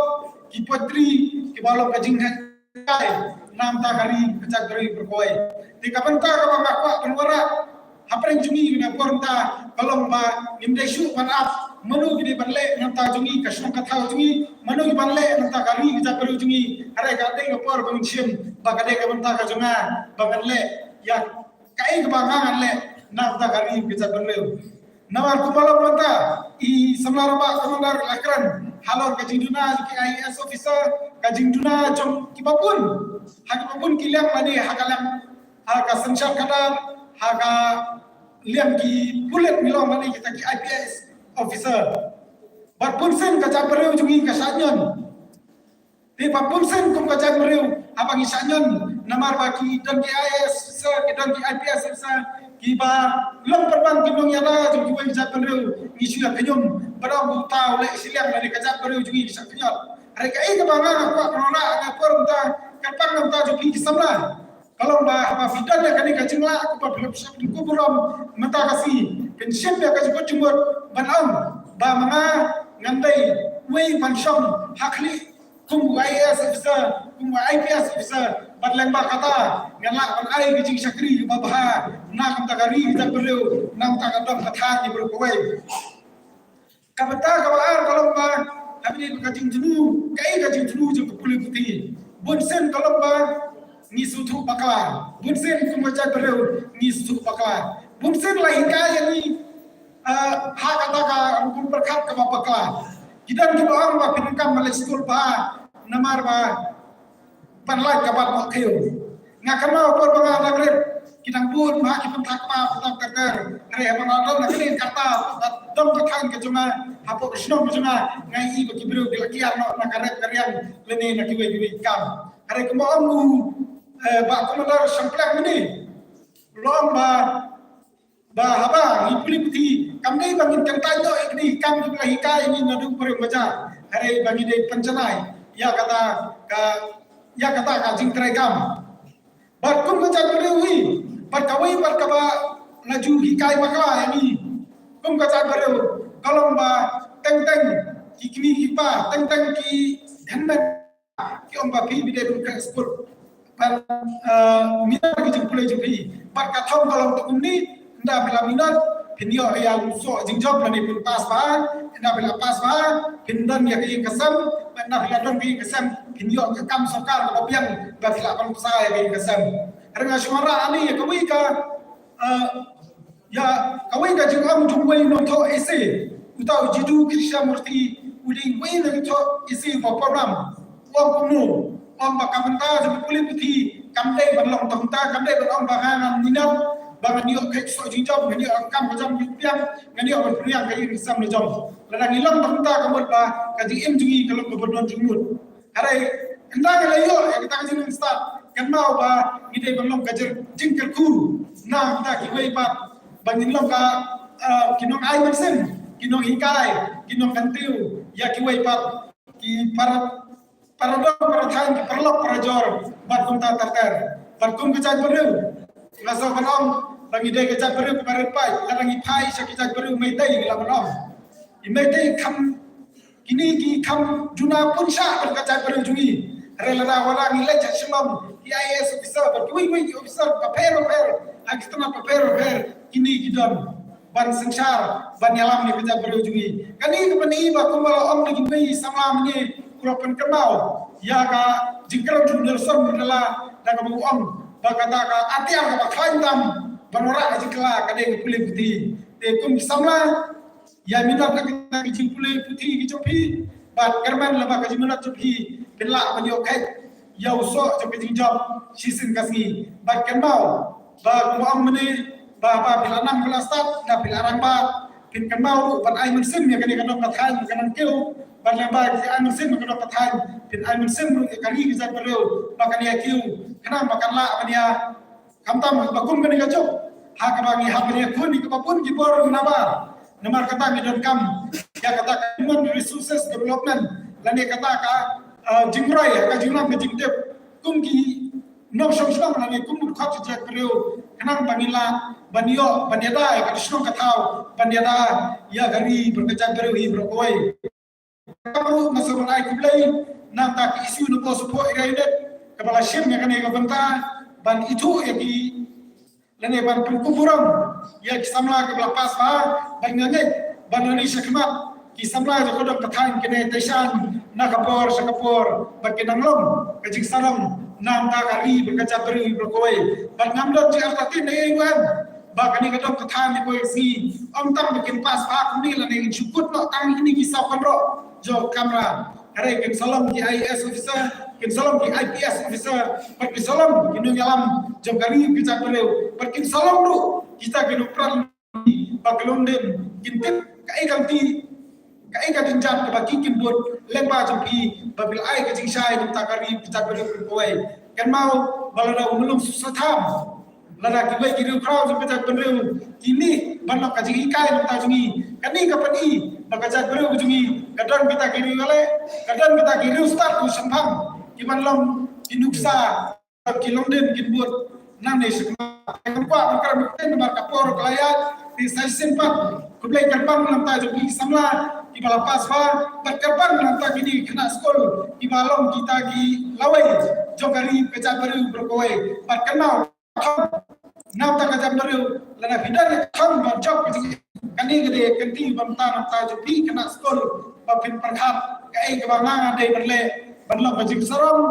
ki poetry kiba long ka jinghikai na ka bynta ka ri ka jaitbynriew baroh kawei. Te ka bynta kaba nga kwah ban wanrah hapdeng jong ngi na ka por mynta ka long ba ngim dei shuh ban ap mano ki dei ban leh na ka bynta jong ngi, ka shnong ka thaw jong ngi, mano ki ban leh na ka bynta ka ri ka jaitbynriew jong ngi. Hynrei ka dei ka por ba ngin shim ba ka dei ka bynta ka jong nga ba ngan leh ïa kaei kaba nga ngan leh na ka bynta ka ri ka jaitbynriew. Namar kumba long mynta i samla rangbah Commander la kren halor ka jingduna jong ki IAS officer, ka jingduna jong kiba bun ha kiba bun ki liang lane ha ka liang, ha ka synshar khadar, ha ka liang ki pulit ngi long lane kita ki IPS officer. Bad bunsien ka jaitbynriew jong ngi ka shah ñion. Te bad bunsien kum ka jaitbynriew haba ngi shah ñion namar ba ki don ki IAS officer, ki don ki IPS officer kiba long pynban ki nongïada jong kiwei ki jaitbynriew, ngi shu ïa khñium ba dang uta u leh shiliang lane ka jaitbynriew jong ngi ka shah khñiot. Hynrei kaei kaba nga nga kwah ban wanrah ha ka por mynta, kyrpang na ka bynta jong phi ki samla, Ka long ba, ba phi don ïa kane ka jinglah, kumba phi la pynshong, pynkup burom mynta ka sngi, pynshim ïa ka jingkut jingmut ban ong ba ma nga ngan dei uwei ban shong ha khlieh kum u IAS officer, kum u IPS officer, bad lyngba kata ngan lah ban ai ka jingshakri ba bha na ka bynta ka ri ka jaitbynriew, na ka bynta ka dong ka thaiñ baroh kawei. Ka bynta kaba ar ka long ba, ha kane ka jingthmu, kaei ka jingthmu jong ka pule puthi. Bunsien ka long ba ngi sngewthuh bakla. Bunsien kum ka jaitbynriew ngi sngewthuh bakla. Bunsien la hikai ïa ngi, ah, ha kata ka rukom pyrkhat kaba bakla. Ki don kiba ong ba phin donkam ban leit skul bha namar ba ban lait ka bat ba khiew. Nga kynmaw por ba nga dang rit, ki dang bun bha ki pynthak ba pynthak ter ter. Hynrei haba nga don na kane ka karta, dong ka thaiñ ka jong nga, hapoh ka shnong ka jong nga, nga ïohi ba ki briew ki la kiar noh na ka rep ka riang lane na kiwei kiwei ki kam. Hynrei kumba ong u, eh, Bah Commander Shangpliang mynne, u la ong ba ba haba ngi pule puthi, kam dei ba ngin kyntait noh ïa kine ki kam kiba la hikai ïa ngi naduh briew bajar. Hynrei ba ngi dei pynjanai ïa kata ka, ïa kata ka jingtrei kam. Bad kum ka jaitbynriew hi, bad kawei pat kaba la ju hikai bakla ïa ngi kum ka jaitbynriew, ka long ba teng teng ki kmie ki kpa, teng teng ki hynmen ki ong ba phi, phi dei ban kren skul ban, eh, minot ki jingpule jong phi. Bad ka thong ka long kumne, ynda phi la minot phin ïoh ïa u soh jingjop lane phin pass bha, ynda phi la pass bha phin don ïa ka ïing ka sem, ynda phi la don ka ïing ka sem phin ïoh ka kam sorkar kaba biang ba phi lah ban pynsa ïa ka ïing ka sem. Hynrei nga sngewbha ani ïa kawei ka, eh, ïa kawei ka jingong jong uwei u nongthoh essay, uta u Jiddu Krishnamurti, u dei uwei u nongthoh essay ba program. U ong kumno, u ong ba ka bynta jong ka pule puthi kam dei ban long tang, kam dei ban ong ba ngan minot ba ngan ïoh ka soh jingjop, ngan ïoh ka kam ka jam ka biang, ngan ïoh ban pynïar ka ïing ka sem la jong. Lada ngi long tang, ka mut ba ka jingim jong ngi ka long kaba don jingmut. Hynrei ynda ngi la ïoh ïa kata ka jingnang stad, kynmaw ba ngi dei ban long ka jing, jingkyrkhu na kita kiwei pat, ba ngin long ka, eh, ki nongai mynsiem, ki nonghikai, ki nongkyntiew ïa kiwei pat ki para, para dong para thaiñ, ki paralok para jor bad kumta ter ter. Bad kum ka jaitbynriew, nga sngew ban ong ba ngi dei ka jaitbynriew kaba rit paid, lada ngi phai sha ka jaitbynriew Meitei, ngi lah ban ong i Meitei kham, kine ki kham juna pynshah bad ka jaitbynriew jong ngi. Hynrei lada wada ngi leit sha Shillong, ki IAS officer bad kiwei kiwei ki officer bapher bapher ha ki tnat bapher bapher, kine ki don ban synshar, ban ïalam ïa ka jaitbynriew jong ngi. Kane ka pyni ba kumba la ong na kiwei samla mynne, u la pynkynmaw ïa ka jingkren jong u Nelson Mandela, da kaba u ong ba kata ka atiar kaba khlaiñ tam ban wanrah ka jingkylla ka dei ka pule puthi. Te kum ki samla, ïa minot na ka jingpule puthi ki jong phi, bad kyrmen lyngba ka jingminot jong phi phin lah ban ïoh kheit ïa u soh jong ka jingjop shisien ka sngi. Bad kynmaw ba kumba ong mynne, ba, ba phi la nang phi la stad, na phi la rangbah, phin kynmaw ruh ban ai mynsiem ïa kane ka dong ka thaiñ, ka nang kiew, bad lyngba ka ai mynsiem ïa ka dong ka thaiñ, phin ai mynsiem ruh ïa ka ri ka jaitbynriew ba kan ïa kiew, khnang ba kan lah ban ïa Khamtam ba kum kane ka juk ha kaba ngi hap ban ïakhun ïa kaba bun ki bor nabar. Namar kata ngi donkam ïa kata ka human resources development lane kata ka, ah, jingroi ha ka jinglam ka jingtip kum ki nongshong shnong lane kum u dkhot jait briew, khnang ba ngin lah ban ïoh ban ïada ïa ka shnong ka thaw, ban ïada ïa ka ri bad ka jait briew hi baroh kawei. Ka ruh nga sngewbha ai khublei na ka issue na ka support area unit kaba la shim ïa kane ka bynta ban ithuh ïa ki lane ban pynkup burom ïa ki samla kiba la pass bha, ban ngeit ban lani shakhmat ki samla jong ka dong ka thaiñ kine te shan na ka por sha ka por ba kin nang long ka jingsarong na ka ri bad ka jait briew baroh kawei. Ban ngam don jingïarap ne ïa U N ba kane ka dong ka thaiñ ne kawei sngi ym tang ba kin pass bha kumne lane kin shu kut noh tang kine ki saw kynroh jong ka kamra. Hynrei kin sa long ki I A S officer, kin sa long ki I P S officer, bad kin sa long ki nongïalam jong ka ri ka jait briew, bad kin sa long ruh kita ki nongpynrang ba ki longdien, kin tip kaei ka lynti, kaei ka jingjia kaba ki kin bud lyngba jong phi ba phi la ai ka jingshai na ka bynta ka ri ka jait briew kawei. Kynmaw ba lada u Myllung Sutha Tham, lada kiwei ki riewkhraw jong ka jait briew ki mih ban long ka jinghikai na ka bynta jong ngi, kane ka pyni ba ka jait briew jong ngi ka don kita ki riewkhlaw, ka don kita ki riewstad riewshemphang ki ban long ki nuksa ki longdien kin bud nangne sha khmat. Ngam kwah ban kren beit namar ka por ka la ïaid, te sa shisien pat khublei kyrpang na ka bynta jong phi ki samla kiba la pass ba, bad kyrpang na ka bynta kine ki khynnah skul kiba long kita ki lawei jong ka ri ka jaitbynriew baroh kawei. Bad kynmaw, na ka bynta ka jaitbynriew, lada phi don ka kham ban jop ka jingim, kane ka dei ka kynti ba mynta na ka bynta jong phi ki khynnah skul ba phin pyrkhat kaei kaba nga nga dei ban leh ban long ka jingsarong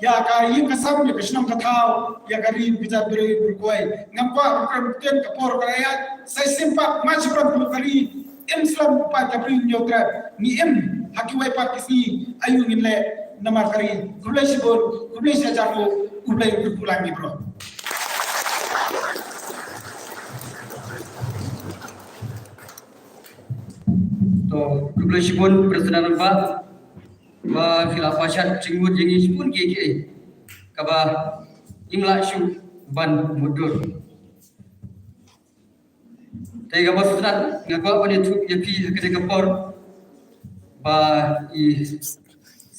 ïa ka ïing ka sem, ïa ka shnong ka thaw, ïa ka ri ka jaitbynriew baroh kawei. Ngam kwah ban kren beit, ka por ka la ïaid, sa shisien pat, ma shu pynlong ka ri, im slem u paid ka Bri u Hynñiewtrep, ngi im ha kiwei pat ki sngi, aïu ngin leh namar ka ri. Khublei shibun, khublei shihajar nguh, khublei, khublei ngi bro. To, khublei shibun President Rangbah, ba phi la pynshad jingmut ïa ngi shibun kiei kiei kaba ngim lah shuh ban mutdur. Te kaba shisien nga kwah ban ïathuh ïa phi ha kane ka por ba i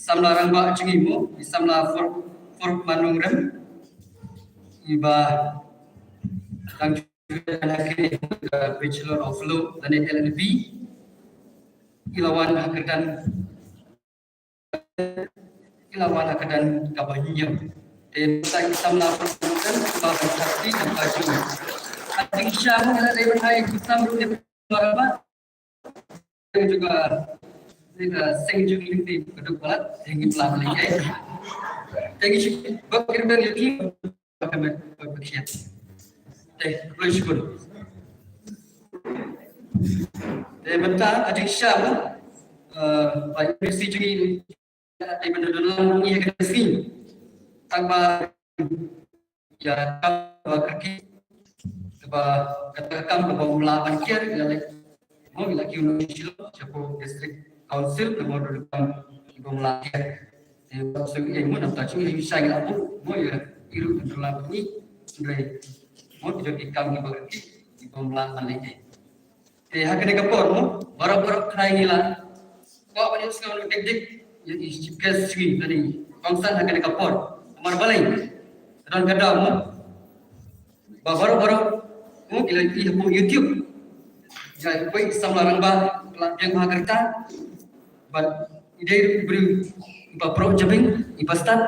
samla rangbah jong ngi mo, i samla Forb, Forb Manungrem, iba dang ju ha kane ka Bachelor of Law lane L L B, i la wan ha ka kyrdan, i la wan ha ka kyrdan kaba hynñiew. Te mynta i samla Forb Manungrem iba ban sah kti na ka jong. Ka jingshisha mo nga la dei ban ai ki samla ruh ïa ka samla rangbah. Te ngi ju ka, ngi ka seng ju ngi ngi ka duk palat, te ngi pla lei ei. Te ngi shu bok kir beng lei ki, bok kir beng, bok kir beng. Te, khublei shibun. Te mynta ka jingshisha mo, eh, ba i M D C ju ngi, te mynta don lang ngi ha ka sngi. Tang ba ïa ka ba kyrkieh, kaba kata ka kam kaba ym lah ban kiar, ïa leh mo, ïa la kiew noh Shillong sha ka District Council, namar ka kam kaba ym lah kiar. Te ba shu ïa mo, namar ta shu ïa sha ïa mo, mo ïa i ruh kan lah ni, hynrei mo ki jong ki kam kiba kyrkieh kiba ym lah ban leh ei. Te ha kane ka por mo, baroh baroh khnang ngi la kwah ban ïohsngew dik dik ïa i Chief Guest jong ngi, lane i kongsan ha kane ka por. Namar balei? Ka don ka daw mo ba baroh baroh mo ki la ïohi hapoh YouTube. Ïa i samla rangbah la biang ha ka rta. Bad i dei ruh i briew iba proh jabieng, iba stad.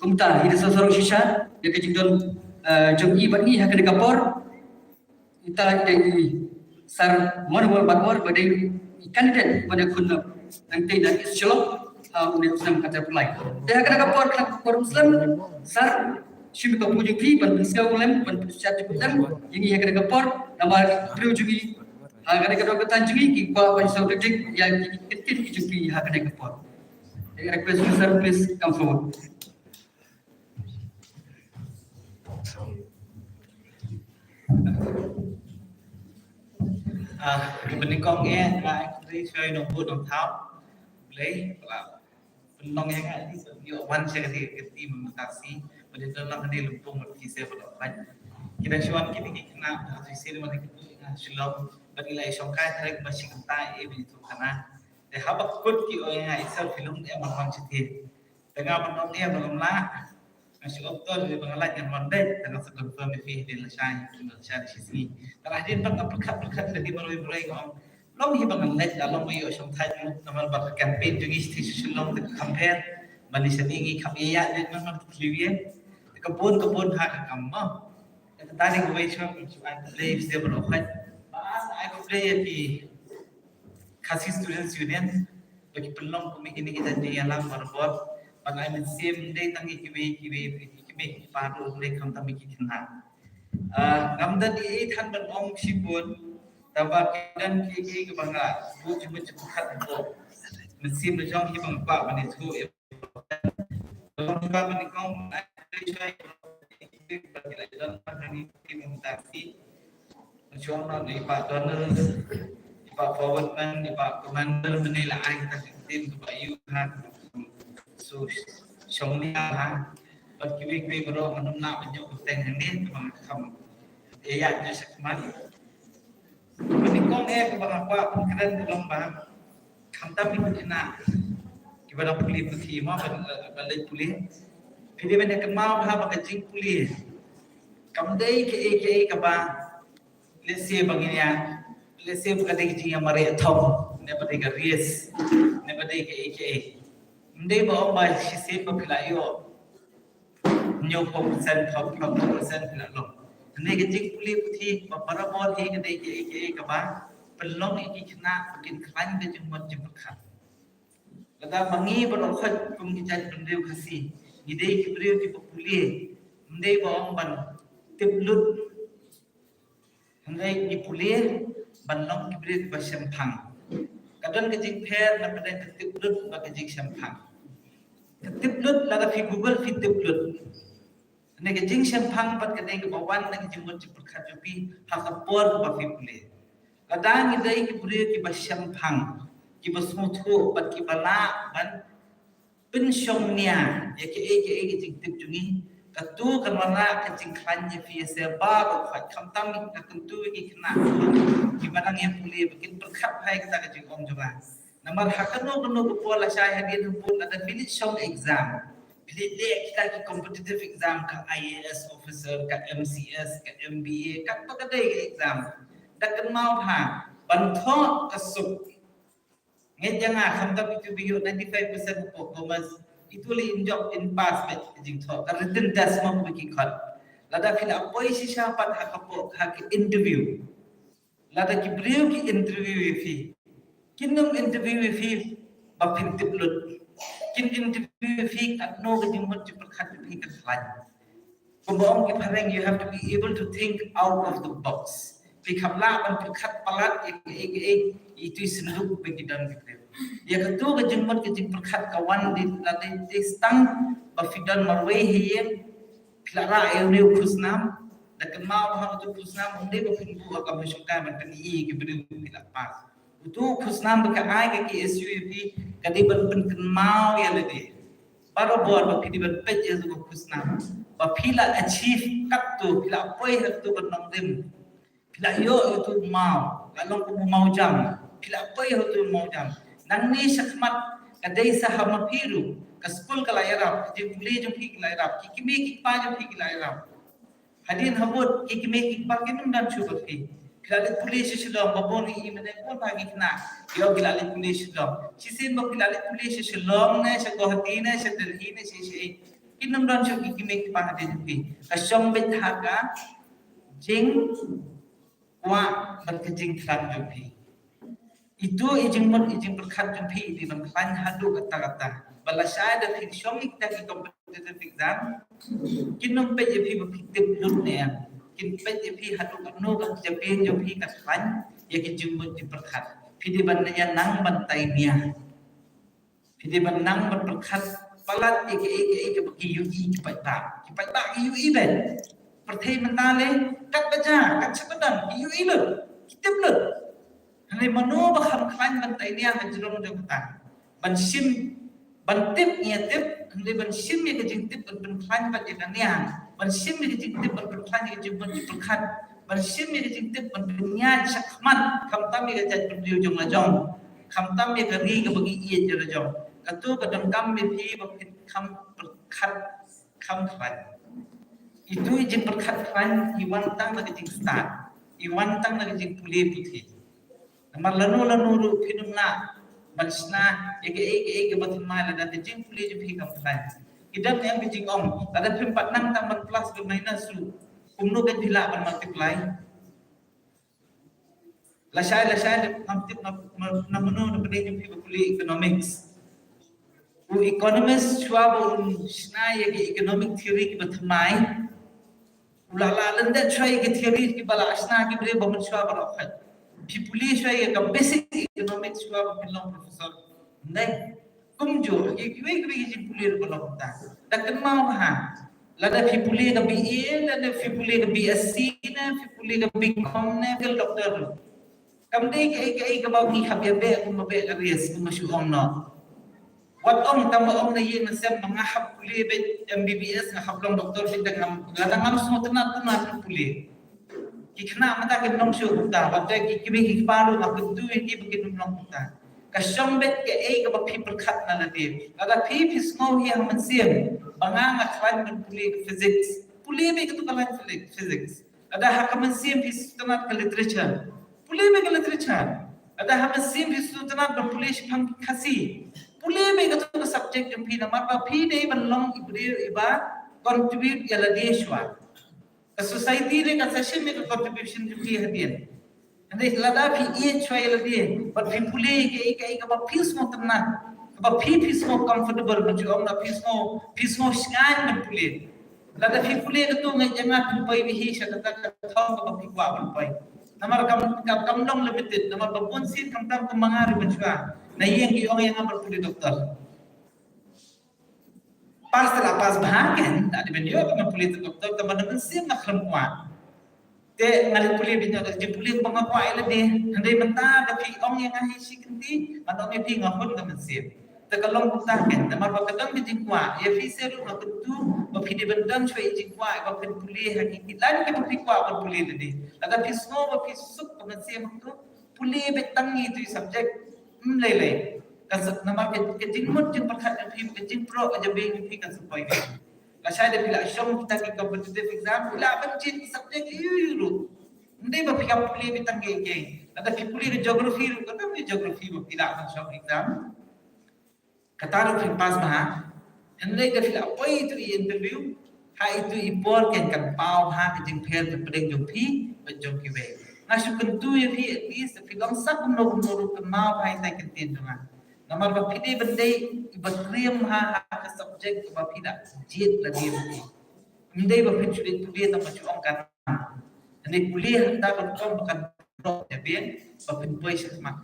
Kumta i dei sa sarong shisha ïa ka jingdon, eh, jong i bad ngi ha kane ka por. Ita i dei i Sir Manohar Batwar ba dei i candidate ba dei khun nangtei na East Shillong ha une u snem kata pynlait. Te ha kane ka por, kane ka por u snem Sir, shim ka pynjah phi ban pynsngew lem, ban pynshad jingpynsngew lem ïa ngi ha kane ka por, namar ki briew jong ngi ha kane ka dong ka thaiñ jong ngi ki kwah ban sngewthuh ïa ki ktien ki jong phi ha kane ka por. I request you, sir, please come forward. Ah, kaba nyngkong eh, nga ai khublei shai Nongbuh Nongthaw. Khublei, ba la pynlong ïa nga, ïoh wan sha kane ka team mynta ka sngi, ba dei don lang kane lympung bad ki seh bad ki khlaiñ. Ki dang shu wan kine ki khynnah, ba ki seh bad ki khynnah Shillong, bad ki la ïa shongkai tyrek ba shi kynta eh ba ïathuh khana. Te haba kut ki ong ïa nga, i Sir phi long eh ban wan shatei. Te nga ban ong ïa ba ngam lah. Nga shu ong to dei ba nga lah ngan wan dei, te nga sa confirm ïa phi hadien lashai, hadien lashai shi sngi. Te hadien pat nga pyrkhat pyrkhat lagi marwei marwei nga ong, long hi ba ngan leit, la long ba ïoh shong thait ruh, namar ba ka campaign jong ngi shatei sha Shillong te ka compare ban ïa shane ngi kham ïa ïa dei namar ka thliew ïa. Te ka bun ka bun ha ka kam mo. Te ka tarik kawei shuwa shu ai khublei ïa phi baroh khoit. Ba ai khublei ïa ki Khasi Students Union, ba ki pynlong kum kine ki jait jingïalang barabor, ban ai mynsiem ym dei tang ïa kiwei kiwei, ïa ki kmie ki kpa ruh hynrei khamtam ïa ki khynnah. Ah, ngam don ei ei than ban ong shibun, tangba ki don kiei kiei kiba nga buh jingmut jingpyrkhat hapoh mynsiem la jong kiba nga kwah ban ïathuh ïa Shong non i Bah Donald, i Bah Forward Man, i Bah Commander, mynne la ai kita ki team kiba ïoh ha. So, shong ni ha. Bad kiwei kiwei baroh ngan ym lah ban ïoh kyrteng hangne, te ba nga kham ïa ïaid noh shakhmat. Kaba nyngkong eh kaba nga kwah pynkren ka long ba khamtam ïa ki khynnah kiba dang pule puthi mo, ba, ba leit pule. Phi dei ban ïa kynmaw bha ba ka jingpule kam dei kaei kaei kaba, let's say, ba ngin ïa, let's say, ba ka dei ka jingïamareh thong, ne ba dei ka race, ne ba dei kaei kaei. Ym dei ba ong ba shisien ba phi la ïoh hynñiewphew percent, phew, phew percent phi la long. Hynrei ka jingpule puthi ba barabor hi ka dei kaei kaei kaba pynlong ïa ki khynnah ba kin khlaiñ ka jingmut jingpyrkhat. Lada ma ngi ban ong khot kum ki jaitbynriew Khasi, ngi dei ki briew kiba pule, ym dei ba ong ban tip lut. Hynrei ngi pule ban long ki briew kiba shemphang. Ka don ka jingpher na pdeng ka tip lut bad ka jingshemphang. Ka tip lut, lada phi Google phi tip lut. Hynrei ka jingshemphang pat ka dei kaba wan na ka jingmut jingpyrkhat jong phi ha ka por kaba phi pule. Lada ngi dei ki briew kiba shemphang, kiba sngewthuh bad kiba lah ban pynshong nia ïa kaei kaei ka jingtip jong ngi, kato kan wanrah ka jingkhlaiñ ïa phi ïa se baroh khoit, khamtam ïa ka kyntu ïa ki khynnah kiba dang ïa pule ba kin pyrkhat bha ïa kata ka jingong jong nga. Namar ha kano kano ka por lashai hadien hapoh lada phi leit shong exam, phi leit leh kita ki competitive exam, ka I A S officer, ka M C S, ka M B A, katba ka dei ka exam, da kynmaw bha ban thoh ka suk. Ngeit ïa nga, khamtam itu ba ïoh ninety-five percent hapoh commerce, itu lei in jop in pass beit ka jingthoh, ka written test mo ba ki khot. Lada phi la poi shisha pat ha ka por, ha ka interview, lada ki briew ki interview ïa phi, kin ym interview ïa phi ba phin tip lut. Kin interview ïa phi katno ka jingmut jingpyrkhat jong phi ka khlaiñ. Kumba ong ki phareng, you have to be able to think out of the box. Phi kham lah ban pyrkhat palat ïa kaei kaei, itu i synduk ba ki don ki briew. Ïa kato ka jingmut ka jingpyrkhat ka wan dei, la dei, dei tang ba phi don marwei ha ïing, phi la rah ïa une u khusnam, da kynmaw ba ha uto u khusnam ym dei ba phin buh ha ka mynsiem ban pyni ïa ki briew phi la pass. Uto u khusnam ba ka ai ka K S U ïa phi ka dei ban pynkynmaw ïa lade barabor ba phi dei ban peit ïa uto u khusnam ba phi la achieve katto, phi la poi ha kato ka nongrim, phi la ïoh ïa uto u maw, la long kum u mawjam, phi la poi ha uto u mawjam. Nangne shakhmat ka dei sa ha ma phi ruh, ka skul ka la ïarap, ka jingpule jong phi ka la ïarap, ki kmie ki kpa jong phi ki la ïarap. Hadien habud ki kmie ki kpa kin ym don shuh bad phi. Ki la leit pule sha Shillong, ba bun ngi i mynne bun bha ki khynnah ki ong ki la leit pule Shillong. Shisien ba ki la leit pule sha Shillong ne sha Guwahati ne sha Delhi ne sha sha, kin ym don shuh ki kmie ki kpa hadien phi. Ka shong beit ha ka jingkwah bad ka jingthrang jong phi. Itu i jingmut i jingpyrkhat jong phi i dei ban khlaiñ haduh katta katta. Ba lashai da phin shong ïa kita ki competitive exam, kin ym peit ïa phi ba phi tip lut ne em. Kin peit ïa phi haduh katno ka jabieng jong phi ka khlaiñ ïa ki jingmut jingpyrkhat. Phi dei ban ïa nang ban tai nia. Phi dei ban nang ban pyrkhat palat ïa kaei kaei kaba ki ïohi ki paidbah. Ki paidbah ki ïohi beit. Pyrthei mynta lei, katba jia, kat shaba don, ki ïohi lut, ki tip lut. Hynrei mano ba kham khlaiñ ban tai nia ha jrong jong kata? Ban shim, ban tip ngi ïa tip, hynrei ban shim ïa ka jingtip ban pynkhlaiñ pat ïa ka nia. Ban shim ïa ka jingtip ban pynkhlaiñ ïa ka jingmut jingpyrkhat. Ban shim ïa ka jingtip ban pynïaid shakhmat, khamtam ïa ka jaitbynriew jong la jong, khamtam ïa ka ri kaba ngi ïeit ïa la jong. Kato ka donkam ïa phi ba phin kham pyrkhat kham khlaiñ. Itu i jingpyrkhat khlaiñ i wan tang na ka jingstad, i wan tang na ka jingpule puthi. Namar lano lano ruh phin ym lah ban shna ïa kaei kaei kaba thymmai lada ka jingpule jong phi kam khlaiñ. Ki don em ka jingong, lada phim pat nang tang ban plus ban minus ruh, kumno kan phi lah ban multiply? Lashai lashai ngam tip na, na, na mano na pdeng jong phi ba pule economics. U economist shuwa ba un shna ïa ki economic theory kiba thymmai, u la lah lyndet shuwa ïa ki theory kiba la shna ki briew ba mynshuwa baroh khoit. Phi pule shuwa ïa ka basic economics shuwa ba phin long professor. Nai, kumjuh ïa kiwei kiwei ki jingpule ruh ka long kumta. Da kynmaw bha, lada phi pule ka B A, lada phi pule ka B Sc ne, phi pule ka B Com ne, phi doctor ruh. Kam dei kaei kaei kaba ngi hap ïa beh kumba beh ka ris kumba shu ong noh. Wat ong tang ba ong na ïing na sem ba nga hap pule beit M B B S, nga hap long doctor beit, da ngam, lada ngam sngewtynnat tynnat pule. Ki khynnah mynta kin long shuh kumta, wat da ki kmie ki kpa ruh nga kyntu ïa ki ba kin long kumta. Ka shong beit kaei kaba phi pyrkhat na lade. Lada phi phi sngew hi ha mynsiem ba nga nga khlaiñ ban pule ka physics, pule beit katu ka line physics. Lada ha ka mynsiem phi sngewtynnat ka literature, pule beit ka literature. Lada ha mynsiem phi sngewtynnat ban pule shaphang Khasi, pule beit katu ka subject jong phi, namar ba phi dei ban long i briew iba contribute ïa lade shuwa. Ka society ne kan sa shim ïa ka contribution jong phi hadien. Hynrei lada phi ïeit shuwa ïa lade bad phi pule kaei kaei kaba phi sngewtynnat, kaba phi phi sngew comfortable, ban shu ong da phi sngew, phi sngew shngaiñ ban pule. Lada phi pule katu, nga ïa nga phin poi beit hi sha kata ka thong kaba phi kwah ban poi. Namar kam, kam, kam long limited, namar ba bun sien khamtam kum ma nga ruh mynshuwa na ïeng ki ong ïa nga ban pule doctor. Pass te la pass bha, kan, da dei ban ïoh ban pule doctor, tangba na mynsiem nga khlem kwah. Te nga leit pule beit, nga leit pule ba nga kwah ïa lade. Hynrei mynta da phi ong ïa nga hi shi kyntien, nga ong ïa phi nga hun ka mynsiem. Te ka long kumta, kan, namar ba ka don ka jingkwah. Ïa phi seh ruh nga kyntu ba phi dei ban don shuwa i jingkwah ba phin pule ha ki, ki line kiba phi kwah ban pule lade. Lada phi sngew ba phi suk ka mynsiem hangtu, pule beit tang itu i subject. Ym lei lei. Kan sa, namar ka, ka jingmut jingpyrkhat jong phi, ka jingpyrkhat ka jingpyrkhat jong phi kan sa poi. Lashai da phi la shong kita ki competitive exam, phi lah ban jied ki subject ïu ïu ruh. Ym dei ba phi ïa pule beit tang kaei kaei. Lada phi pule ka geography ruh, ka don ka geography ba phi lah ban shong exam. Kata ruh phin pass bha. Hynrei ka phi la poi itu i interview, ha itu i por kan, kan paw bha ka jingpher ka pdeng jong phi bad jong kiwei. Nga shu kyntu ïa phi, at least phi long sa kumno kumno ruh kynmaw bha ïa ita i kyntien jong nga. Namar ba phi dei ban dei iba triem ha, ha ka subject ba phi la jied lade. Ym dei ba phin shu leit pule tang ba shu ong kan. Hynrei pule ha kata ka rukom ba kan drop ïa biang ba phin poi sha khmat.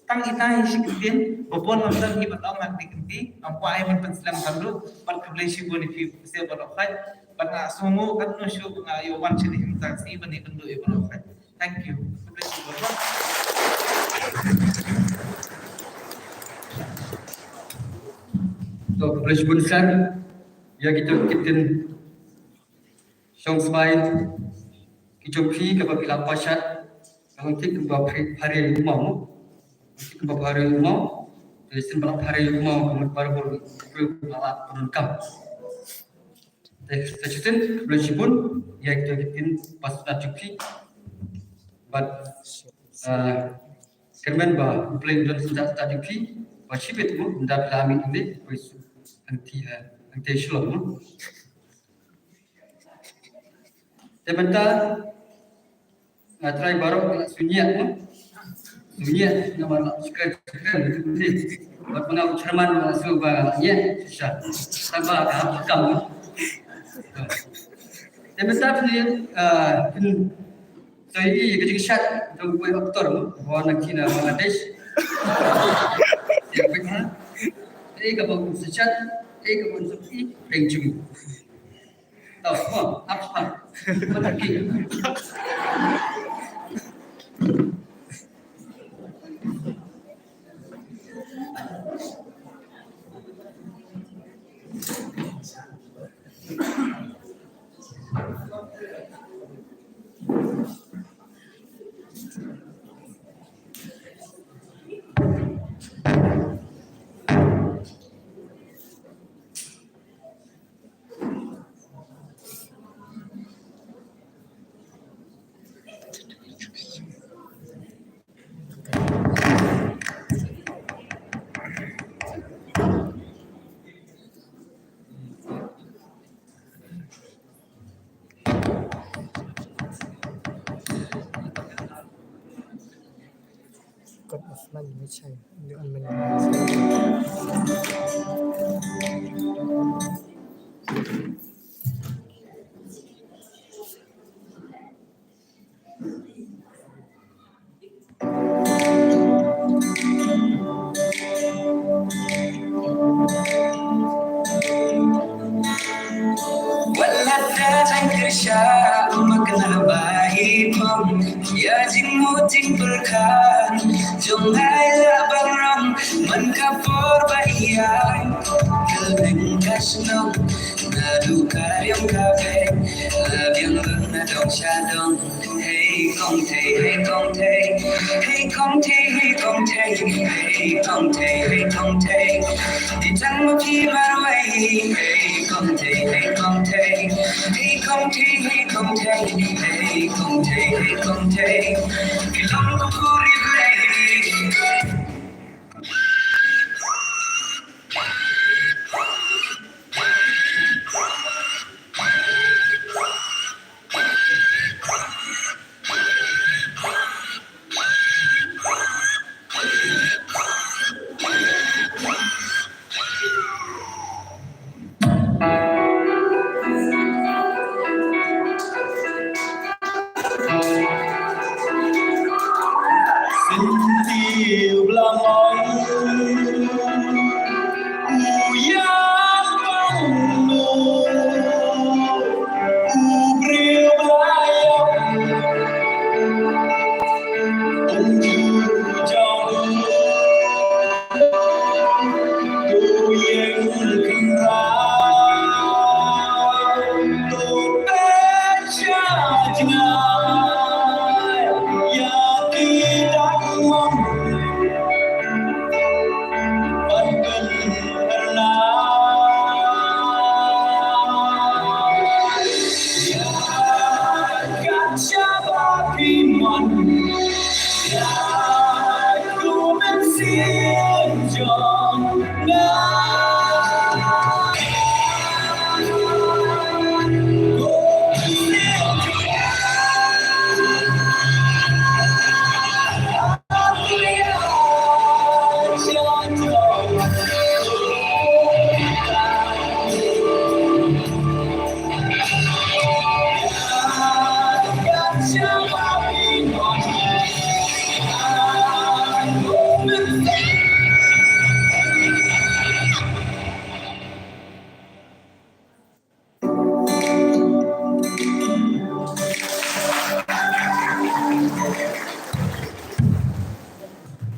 Tang ita hi shi kyntien, ba bun lam don hi ban ong ha kine ki kynti, ngam kwah hi ban pynslem tang ruh, bad khublei shibun ïa phi, phi seh baroh khoit, bad nga sngewnguh katno shuh ba nga ïoh wan shane mynta ka sngi ban ïakynduh ïa baroh khoit. Thank you. Khublei shibun. To, khublei shibun sir ïa kito ki ktien shong sbai ki jong phi kaba phi la pashat. Ka long thik kumba phari, phari u maw. Thik kumba phari u maw. Te shisien ba la phari u maw, ka mut ba la bun, ba la bun kam. Te sa shisien, khublei shibun ïa kito ki ktien pashat jong phi. Bad, ah, kyrmen ba U Blei un don syndah syndah jong phi ba shibit mo, ynda phi la mih ynde, poi suk hangtei, eh, hangtei Shillong mo. Te mynta nga trai baroh nga la shu ñiah mo. Shu ñiah namar la shkren shkren ni. Bad mynta u chairman nga la shu ba ñiah shisha. Tangba ka hap kam mo. Te mynta phi, eh, phin So, ïa ka jingshat jong u actor mo, ba wan na ki na Bangladesh. Ïa ka, eh, ka ba un shat, eh, ka ba un suk, eh, peng jong. Tau, mo, ap, ap. Mana ki? Wat la da jingkyrshan ma kynhun ba i pom, ïa jingmut jingpyrkhat jong nga la ban rong man ka por ba ïa ka leng ka shnong. Naduh ka riam ka beit la biang rung na dong sha dong. Hei Hey Kong Tei, hey Kong Tei, hey Kong Tei, hey Kong Tei, hey Kong Tei, hey Kong Tei. Di tang ma phi marwei. Hey Kong Tei, hey Kong Tei, hey Kong Tei, hey Kong Tei, hey Kong Tei, hey Kong Tei. Ki long ko puri blei.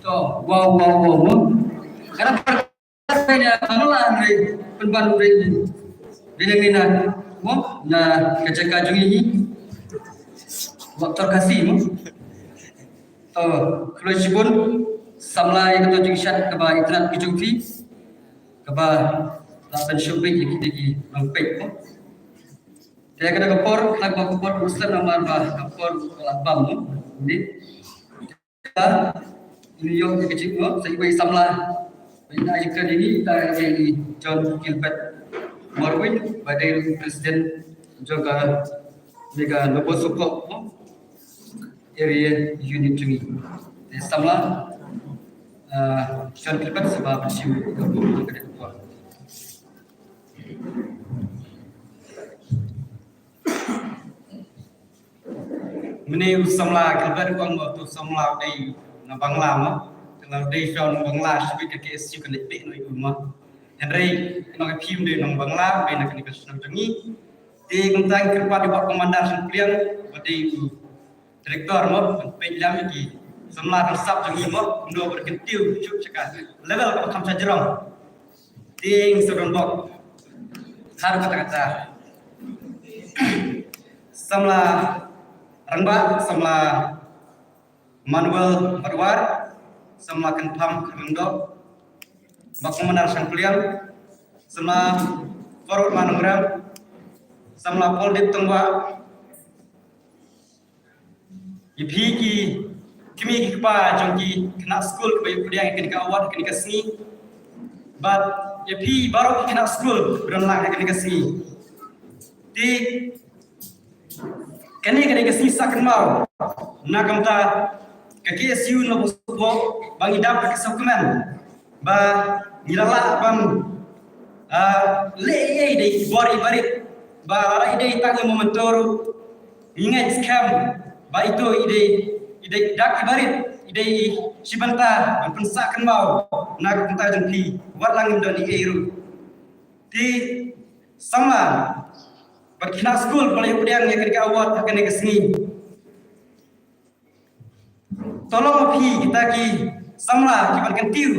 To, wow, wow, wow, wow. Ka dei pynban re, pynban re. Dei na mina, mo, na ka jaka jong ngi. Doktor Khasi, mo. To, khublei shibun, samla ïa kato jingshad kaba itynnad ka jong phi. Kaba la pynshoh beit ïa kita ki nongpeit, mo. Te kane ka por, kane ka por, Muslim namar ba ka por ka la bam, mo. Ni. Ka, ini ïoh ïa ka jingmut, sa iwei samla. Ba ïa ka jingkren ini, ta ïa i John Gilbert Marwin, ba dei u president jong ka, jong ka Nobo Sopok, mo. Area Unit jong ngi. Te samla, ah, John Gilbert sa ba ban shim ka buk ka dei ka por. Mynne u samla Gilbert u ong ba uto u samla u dei na Bangla mo. Te lada u dei sha Bangla shibit ka K S U kan leit beh noh ïa u mo. Hynrei kane ka phi u dei na Bangla, u dei na kane ka shnong jong ngi. Te kumta ngi kyrpad ïa u Bah Commander Shangpliang ba dei u Director mo, ban peit lam ïa ki samla ryngsap jong ngi mo, kumno ban kyntiew shuh sha ka level kaba kham shajrong. Te ngi sa don bok. Har kata kata. Samla Rangbah, samla Manuel Marwar, samla Kynpham Kharlyngdoh, Bah Commander Shangpliang, samla Faruk Manungram, samla Paul Dip Tongwa, ïa phi ki kmie ki kpa jong ki khynnah skul kiba ïa pdiang ïa kane ka award ha kane ka sngi. Bad ïa phi baroh ki khynnah skul ba don lang ha kane ka sngi. Te kane ka dei ka sngi sah kynmaw. Na ka bynta ka K S U Nobo Sopok ba ngi dap da ka sngewkmen ba ngi la lah ban, ah, leh ei ei da i bor i barit, ba lada i dei tang i memento ruh ngi ngeit skhem ba ito i dei, i dei dak i barit, i dei i shi bynta ban pynsah kynmaw na ka bynta jong phi, wat la ngim don ei ei ruh. Te samla bad ki khynnah skul ba la ïa pdiang ïa kane ka award ha kane ka sngi. To long ma phi kita ki samla kiban kyntiew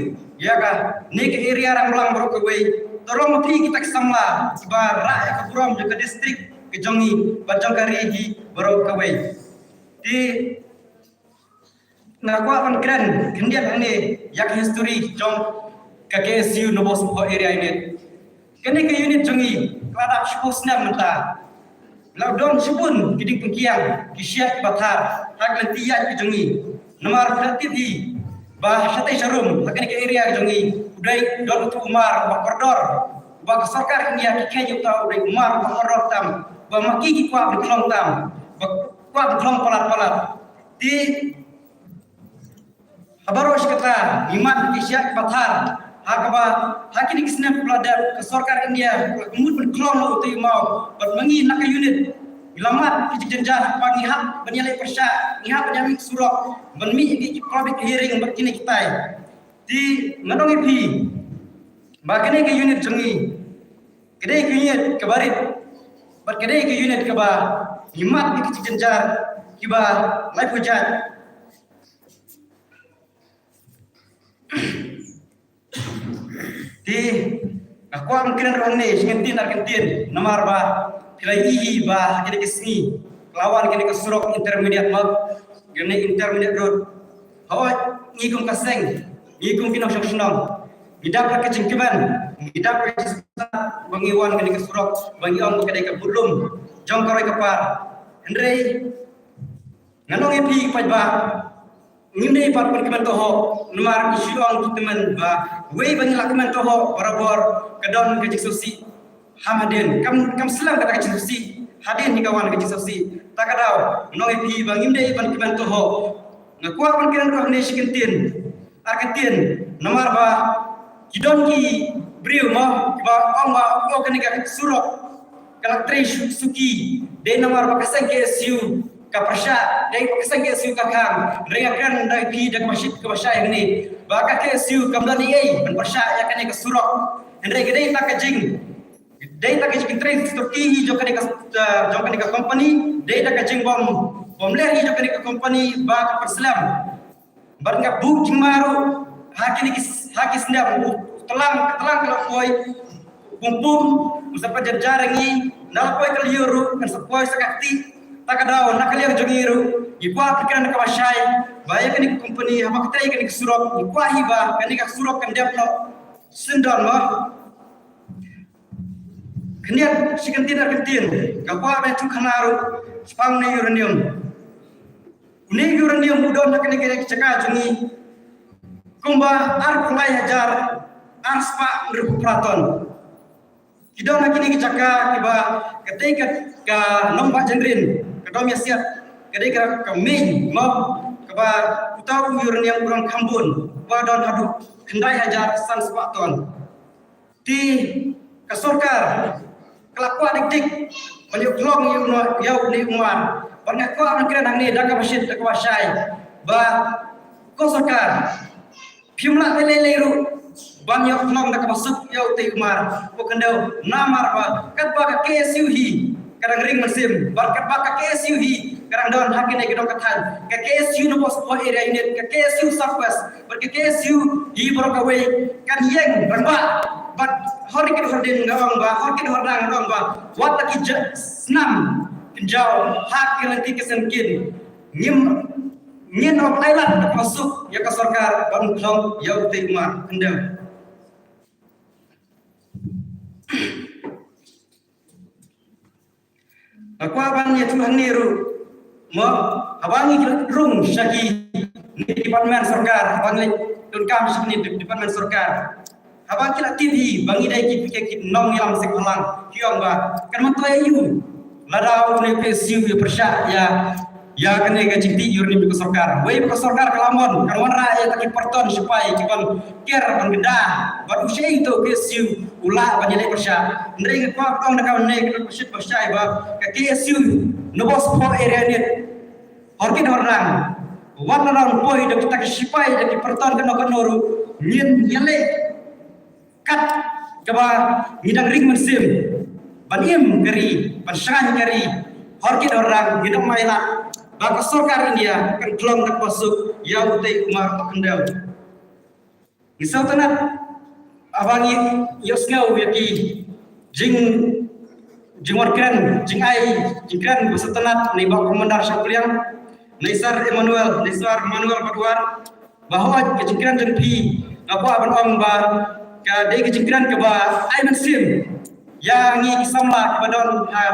ïa kane ka area Rangblang baroh kawei. To long ma phi kita ki samla kiba rah ïa ka burom jong ka district ka jong ngi bad jong ka ri hi baroh kawei. Te nga kwah ban kren khyndiat hangne ïa ka history jong ka K S U Nabos Pho Area Unit. Kane ka unit jong ngi ka la dap shiphew snem mynta. La don shibun ki dieng pynkiang, ki shiah ki pathar ha ka lynti ïaid ka jong ngi. Namar phi la tip hi ba shatei sharum ha kane ka area ka jong ngi u dei don utu u mar ba kordor, ba ka sorkar India ki kheiñ ïa uta u dei u mar ba kordor tam, ba ma ki ki kwah ban khlong tam, ba kwah ban khlong palat palat. Te ha baroh shi katta ngi mad ki shiah ki pathar, ha kaba ha kine ki snem ba la dep ka sorkar India ka mut ban khlong utu u maw, bad ma ngi na ka unit ngi la mad ki jingjynjar ba ngi hap ban ïaleh pyrshah, ngi hap ban ïamih surok, ban mih ki, ki public hearing bad kine kitai. Te nga ong ïa phi ba kane ka unit jong ngi ka dei ka unit kaba rit bad ka dei ka unit kaba ngi mad ki jingjynjar kiba laiphew jait. Te nga kwah ban kren ruh hangne shi kyntien ar kyntien namar ba phi la ïohi ba ha kine ki sngi ka la wan kane ka surok intermediate, ma kane intermediate road. Hooid, ngi kum ka seng, ngi kum ki nongshong shnong, ngi dap ka jingkmen, ngi dap ka jingkmen ba ngi wan kane ka surok ba ngi ong ba ka dei ka budlum jong ka roi ka par. Hynrei ngan ong ïa phi paidbah, ngim dei pat ban kmen toho, namar ngi shu ong ki tymmen ba wei ba ngi la kmen toho barabor ka don ka jingsngewsih ham hadien. Kam, kam slem kata ka jingsngewsih, hadien hi ka wan ka jingsngewsih. Ta ka daw ngan ong ïa phi ba ngim dei ban kmen toho. Nga kwah ban kren ruh hangne shi kyntien ar kyntien namar ba ki don ki briew mo kiba ong ba, oh, kane ka surok ka la trei shu-, suki. Dei namar ba ka seng K S U ka pyrshah, dei ba ka seng K S U ka khang. Hynrei nga kren da phi da kaba shit kaba shai hangne ba ka K S U kam don ei ei ban pyrshah ïa kane ka surok. Hynrei ka dei ta ka jing, dei ta ka jingtrei suki hi jong kane ka, jong kane ka company, dei ta ka jingbym, bym leh hi jong kane ka company ba ka pyrslem. Bad nga buh jingma ruh ha kine ki, ha ki snem u tlang, ka tlang ka la poi, pum pum, u sa pynjynjar ïa ngi, na la poi ka lyiur ruh kan sa poi sa ka kti. Ta ka daw na ka liang jong ngi ruh ngi kwah pyrkhat na kaba shai ba ïa kane ka company haba ka trei kane ka surok, ngi kwah hi ba kane ka surok kan dep noh. Sngewdon mo. Khyndiat shi kyntien ar kyntien nga kwah ban ïathuh khana ruh shaphang une uranium. Une uranium u don ha kane ka jaka jong ngi kumba arphew lai hajar arspah hynriewphew phra ton. Ki don ha kine ki jaka kiba katei ka, ka nongbah jynrin ka dom ïasiat, ka dei ka, ka main mo, kaba uta u uranium u dang kham bun, ba don haduh khyndai hajar sanspah ton. Te ka sorkar ka la kwah dik dik ban ïoh khlong ïa une, ïa une u mar. Bad nga kwah ban kren hangne da kaba shit da kaba shai ba ko sorkar, phim lah lei lei ruh ban ïoh khlong da kaba suk ïa utei u mar. Ko khyndew, namar ba katba ka K S U hi ka dang ring mynsiem, bad katba ka K S U hi ka dang don ha kine ki dong ka thaiñ, ka K S U Nabos Pho Area Unit, ka K S U South West, bad ka K S U hi baroh kawei kan ïeng rangbah. Bad hor kit hor din nga ong ba, hor kit hor nang nga ong ba, wat la ki ja-, snam kynjaw ha ki lynti ki seng kin, ngim, ngin ym ailad da kaba suk ïa ka sorkar ban khlong ïa utei u mar. Khyndew. Nga kwah ban ïathuh hangne ruh mo, haba ngi rung sha kine ki department sorkar, haba ngi donkam sha kine ki department sorkar, haba ki la tip hi ba ngi dei ki, ki, ki nongïalam seng bhalang, ki ong ba kan myntoi aïu lada une u K S U u pyrshah ïa, ïa kane ka jingtih uranium ka sorkar. Wei ba ka sorkar ka la mon, kan wanrah ïa kita ki pyrton shipai ki ban ker ban kynda bad u shei uto u K S U u lah ban ïaleh pyrshah. Hynrei nga kwah ban ong da kane ka shit ba shai ba ka K S U Nabos Pho Area Unit, hor kit hor nang, wat la dang poi da kita ki shipai da ki pyrton kano kano ruh, ngin ïaleh kat kaba ngi dang ring mynsiem ban im ka ri, ban shngaiñ ka ri. Hor kit hor nang, ngin ym ailad ba ka sorkar India kan khlong da kaba suk ïa utei u mar. Khyndew. Ngi sngewtynnat haba ngi ïohsngew ïa ki jing, jingwan kren, jingai jingkren ba sngewtynnat na i Bah Commander Shangpliang. Neighsar Emmanuel, Neighsar Emmanuel Badwar, ba hooid ka jingkren jong phi, nga kwah ban ong ba ka dei ka jingkren kaba ai mynsiem ïa ngi ki samla kiba don ha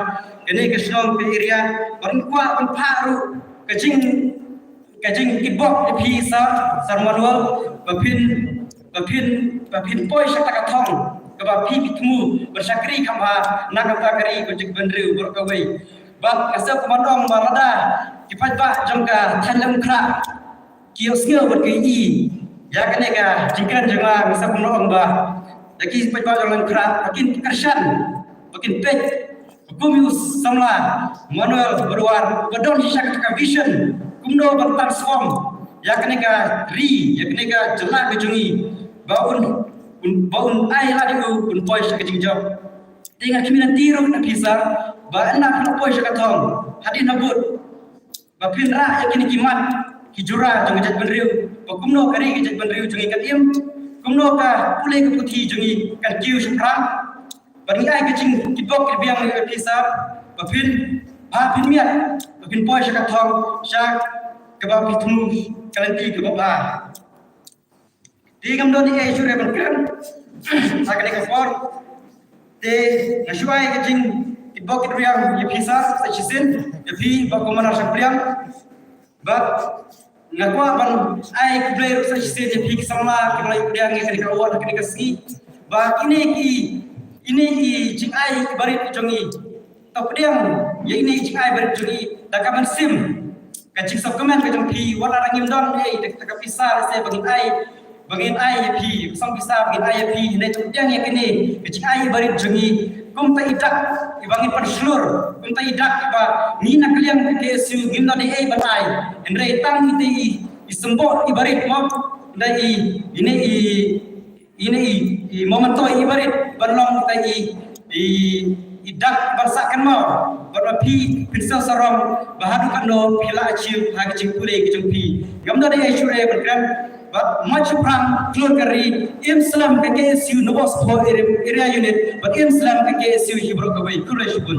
kane ka shnong ka area, ban kwah ban phah ruh ka jing ka jingkitbok ïa phi Sir, Sir Emmanuel, ba phin ba phin ba phin poi sha kata ka thong kaba phi ki thmu ban shakri kham bha na kata ka ri ka jaitbynriew baroh kawei. Bad nga sngewkmen ban ong ba lada ki paidbah jong ka thaiñ Laitumkhrah ki ïohsngew bad ki i ïa kane ka jingkren jong nga, nga sngewkmen ban ong ba ïa ki paidbah jong Laitumkhrah ba kin kyrshan, ba kin peit kum u samla Emmanuel Badwar ba don shisha ka vision kumno ban transform ïa kane ka ri, ïa kane ka jylla ka jong ngi, ba un, un ba un ai lad ïa u un poi sha ka jingjop. Te nga khmih lynti ruh na phi Sir ba ynda phi la poi sha ka thong, hadien habud ba phin rah ïa kine ki mat ki jura jong ka jaitbynriew, ba kumno ka ri ka jaitbynriew jong ngi kan im, kumno ka pule ka puthi jong ngi kan kiew shaphrang. Bad ngi ai ka jingkitbok kyrpang ïa phi Sir ba phin, ba phin miat, ba phin poi sha ka thong sha kaba phi thmu ka lynti kaba bha. Te ngam don ei ei shuh re ban kren ha kane ka por. Te nga shu ai ka jingkitbok kyrpang ïa phi Sir sa shisien, ïa phi Bah Commander Shangpliang. Bad nga kwah ban ai khublei ruh sa shisien ïa phi ki samla kiba la ïoh pdiang ïa kane ka award ha kane ka sngi. Ba kine ki, kine ki jingai barit jong ngi, to pdiang ïa ine i jingai barit jong ngi da ka mynsiem, ka jingsngewkmen ka jong phi, wat la ngim don ei da ka pisa lehse ba ngin ai, ba ngin ai ïa phi, song pisa ba ngin ai ïa phi, hynrei to pdiang ïa kine ka jingai barit jong ngi. Kumta i dak iba ngin pynshlur, kumta i dak iba ngi na ka liang ka K S U ngim don ei ei ban ai, hynrei tang ite i, i symbol i barit mo, hynrei i, ine i ine i, i memento i barit ban long ka i, i, i dak ban sah kynmaw bad ba phi phin sngewsarong ba haduh katno phi la achieve ha ka jingpule ka jong phi. Ngam don ei ei shuh re ban kren, bad mut shaphrang khlur ka ri, im slem ka K S U Nongpoh Area, Area Unit, bad im slem ka K S U hi baroh kawei. Khublei shibun.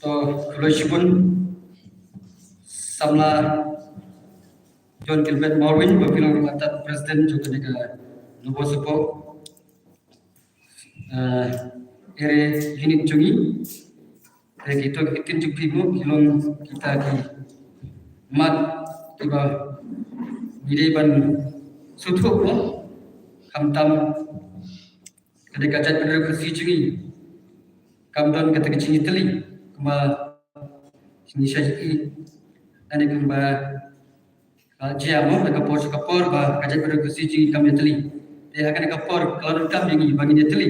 To, khublei shibun samla John Gilbert Mawlwin, ba phi long ruh kata president jong kane ka Nongpoh Sohpoh, eh, area unit jong ngi. Te kito ki ktien jong phi mo ki long kita ki mat kiba ngi dei ban sngewthuh mo, khamtam ka dei ka jaitbynriew Khasi jong ngi. Kam don kata ka jingïatylli kumba ngi shah ïohi, ani kumba, ah, jia mo na ka por sha ka por ba ka jaitbynriew Khasi jong ngi kam ïatylli. Te ha kane ka por ka la donkam ïa ngi ba ngin ïatylli.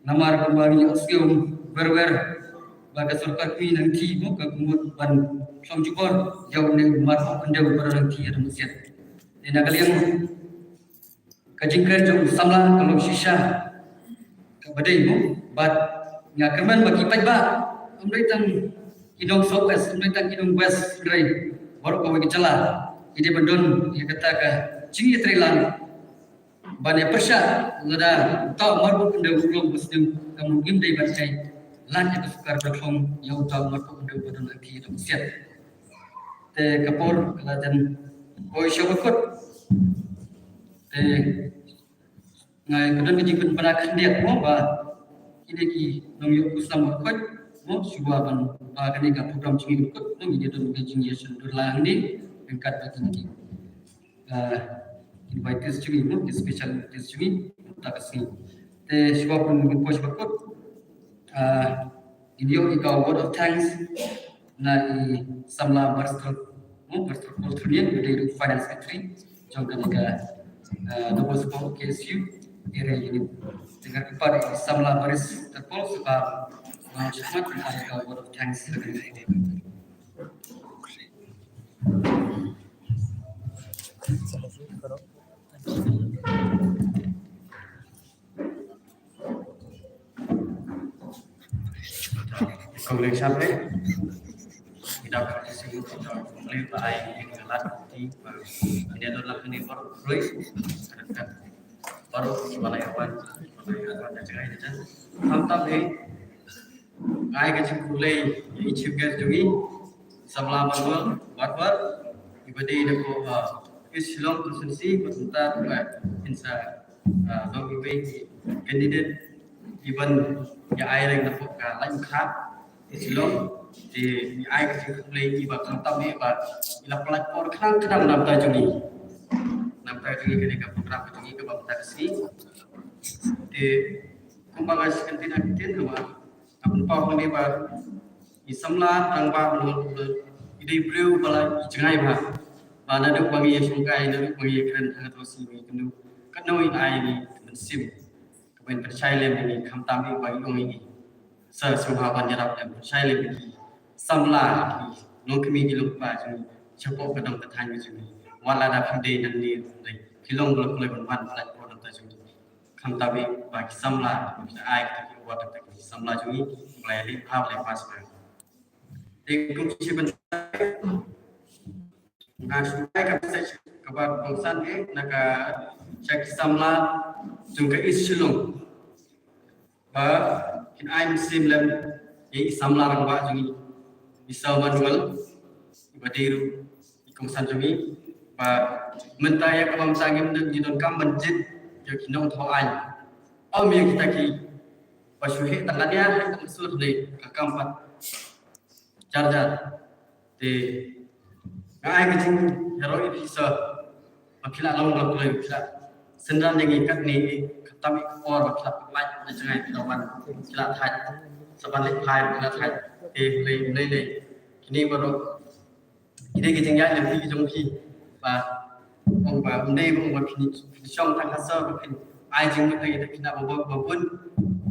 Namar kumba ngi ïohsngew wer wer ba ka sorkar kmie nangta mo ka mut ban shong jubor ïa une u marpoh khyndew ba don nangta ha Domiasiat. Te na ka liang ka jingkren jong u samla ka long shisha kaba dei mo, bad nga kyrmen ba ki paidbah, ym dei tang ki nong South West, ym dei tang ki nong West, hynrei baroh kawei ka jylla ki dei ban don ïa kata ka jingïatreilang ban ïa pyrshah lada uta u marpoh khyndew u long ba sniew, ka mut ngim dei ban ai lad ïa ka sorkar ban khlong ïa uta u marpoh khyndew ba don ha ki Domiasiat. Te ka por ka la jan poi sha ba kut. Te nga ka don ka jingpynbna khyndiat mo ba kine ki nongïoh khusnam ba khot mo shuwa ban ba kane ka program jong ngi ba kut mo ngi don ka jingïashem dur la hangne ryngkat ba kine ki, ah, invitees jong ngi mo ki special invitees jong ngi ta ka sngi. Te shuwa ban ngi poi sha ba kut, ah, ngin ïoh ïa ka word of thanks na i samla Barrister, hmm, Barrister Paul Thrunian, uba dei ruh Finance Secretary jong kane ka, eh, Nongpoh Sohpoh K S U Area Unit. Te nga kyrpad ïa i samla Barrister Paul Sipar, eh, shakmat ban ai ka word of thanks. Kong Leng Sap, eh. Ida ka isi yu ka jong Leng ba ai ing lat ti ba ida dot lak ni baru rui. Baru mana yawan. Khamtam eh, nga ai ka jingkhublei ïa i Chief Guest jong ngi, Samla Manuel Barber, iba dei na pdeng, ah, East Shillong Constituency, bad mynta ruh, ah, phin sa, ah, long iwei i candidate iban ïa ai rank na pdeng ka Laitumkhrah East Shillong. Te ngi ai ka jingkhublei ïa i ba khamtam eh ba i la pynlait por khnang khnang na bynta jong ngi, na bynta jong ngi kane ka program ka jong ngi kaba mynta ka sngi. Te kumba nga sngewthuh na ka ktien kaba nga pynpaw hangne ba i Samla Rangbah Manuel Barber i dei briew ba la i jngai bha. Ba naduh ba ngi ïashongkai, naduh ba ngi ïakren, ha kato ka sngi ngi kynduh katno i ai ngi mynsiem kaba in pynshai lem ïa ngi, khamtam eh ba i ong ïa ngi, sa sngewbha ban ïarap lem, pynshai lem ïa ki samla, ki longkmie ki longkpa jong ngi shapoh ka dong ka thaiñ ka jong ngi. Wat la da phi dei nangne, phi dei, phi long ba la kloi ban wan pynlait por na bynta jong ngi, khamtam eh ba ki samla, ki ai kita ki award na bynta ki samla jong ngi, ba la ïaleh bha, ba la ïa pass bha. Te kum shi bynta, nga shu ai ka message kaba kongsan eh na ka, sha ki samla jong ka East Shillong, ba kin ai mynsiem lem ïa i Samla Rangbah jong ngi, i Sir Manuel, iba dei ruh i kongsan jong ngi, ba mynta ïa kaba mynta ngim don, ngi donkam ban jied ïa ki nongthaw aiñ. Ym ïa kita kiba shu heh tang kane, heh tang sur ne, ka kam pat jar jar. Te nga ai ka jingïaroh ïa phi Sir, ba phi la long, long, long, phi la synran ïa ngi katne, khamtam ïa ka por ba phi la pynlait na jngai, phi la wan, phi la thait, sa ban leit phai phi la thait. Te lei lei lei, kine baroh ki dei ki jingïaid lynti ki jong phi, ba ong ba ym dei ba ong ba phin, phin shong tang ha Sir ba phin ai jingmut ïa kita ki na ba, ba, ba bun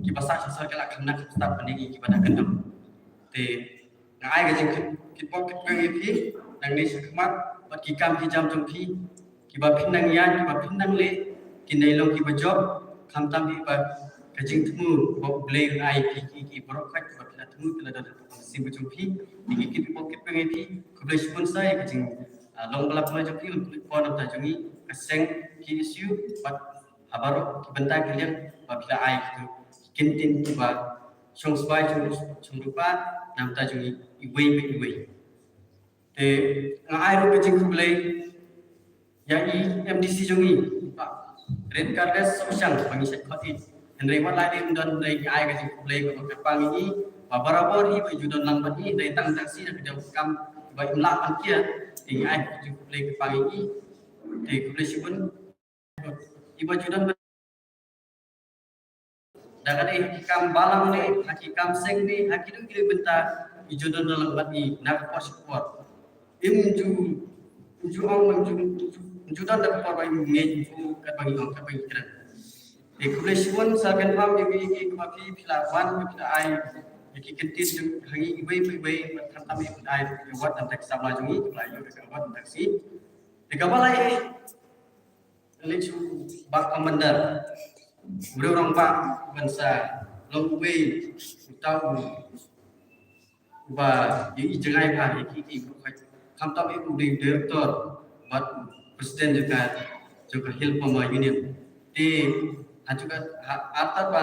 kiba sah sha Sir ki la kham nak kham stad ban ïa ngi kiba da kyndong. Te nga ai ka jingkit, kitbok kitbeng ïa phi nangne shakhmat, bad ki kam ki jam jong phi kiba phin nang ïaid, kiba phin nang leh, kin nang long kiba jop, khamtam ïa ba ka jingthmu ba U Blei un ai ïa phi, ki, ki baroh khoit kiba phi la thmu, phi la don ha ka mynsiem ka jong phi. Te ngi kitbok kitbeng ïa phi, khublei shibun Sir ïa ka jing, ah, long ba la pynlong jong phi, un khublei por na bynta jong ngi ka seng K S U bad ha baroh ki bynta ki liang ba phi la ai ki kyntien kiba shong sbai shong, shong rupa na bynta jong ngi iwei pa iwei. Te nga ai ruh ka jingkhublei ïa i M D C jong ngi, Bah Red Carpet Sosang, ba ngi shait khot ïa i. Hynrei wat la dei ym don, hynrei ngi ai ka jingkhublei kaba kyrpang ïa i, ba barabor hi ba i ju don lang bad ngi, hynrei tang tang shi na ka jong ka kam ba im lah ban kiar, te ngi ai ka jingkhublei kyrpang ïa i. Te khublei shibun. Iba ju don da ka dei ha ki kam balang ne, ha ki kam seng ne, ha ki dei ki dei bynta, i ju don lang bad ngi na ka por sha ka por. Im ju, im ju ong, im ju, im ju don da ka por ba im ngeit, im ju kat ba ngi ong, kat ba ngi kren. Te khublei shibun Sir Kynpham ïa ki, ïa ki kaba phi, phi la wan, phi la ai ïa ki kyntien jong ha ngi iwei pa iwei, bad khamtam ïa ki ai ïa wat na bynta ki samla jong ngi, phi la ïoh ïa ka wat na bynta ki. Te kaba lai, leit sha u Bah Commander, u rangbah, ban sa long uwei uta u, uba ïa i jngai bha ïa ki, ki, khamtam ïa u dei director bad president jong ka, jong ka Hill Farmer Union. Te ha jong ka, ha, artat ba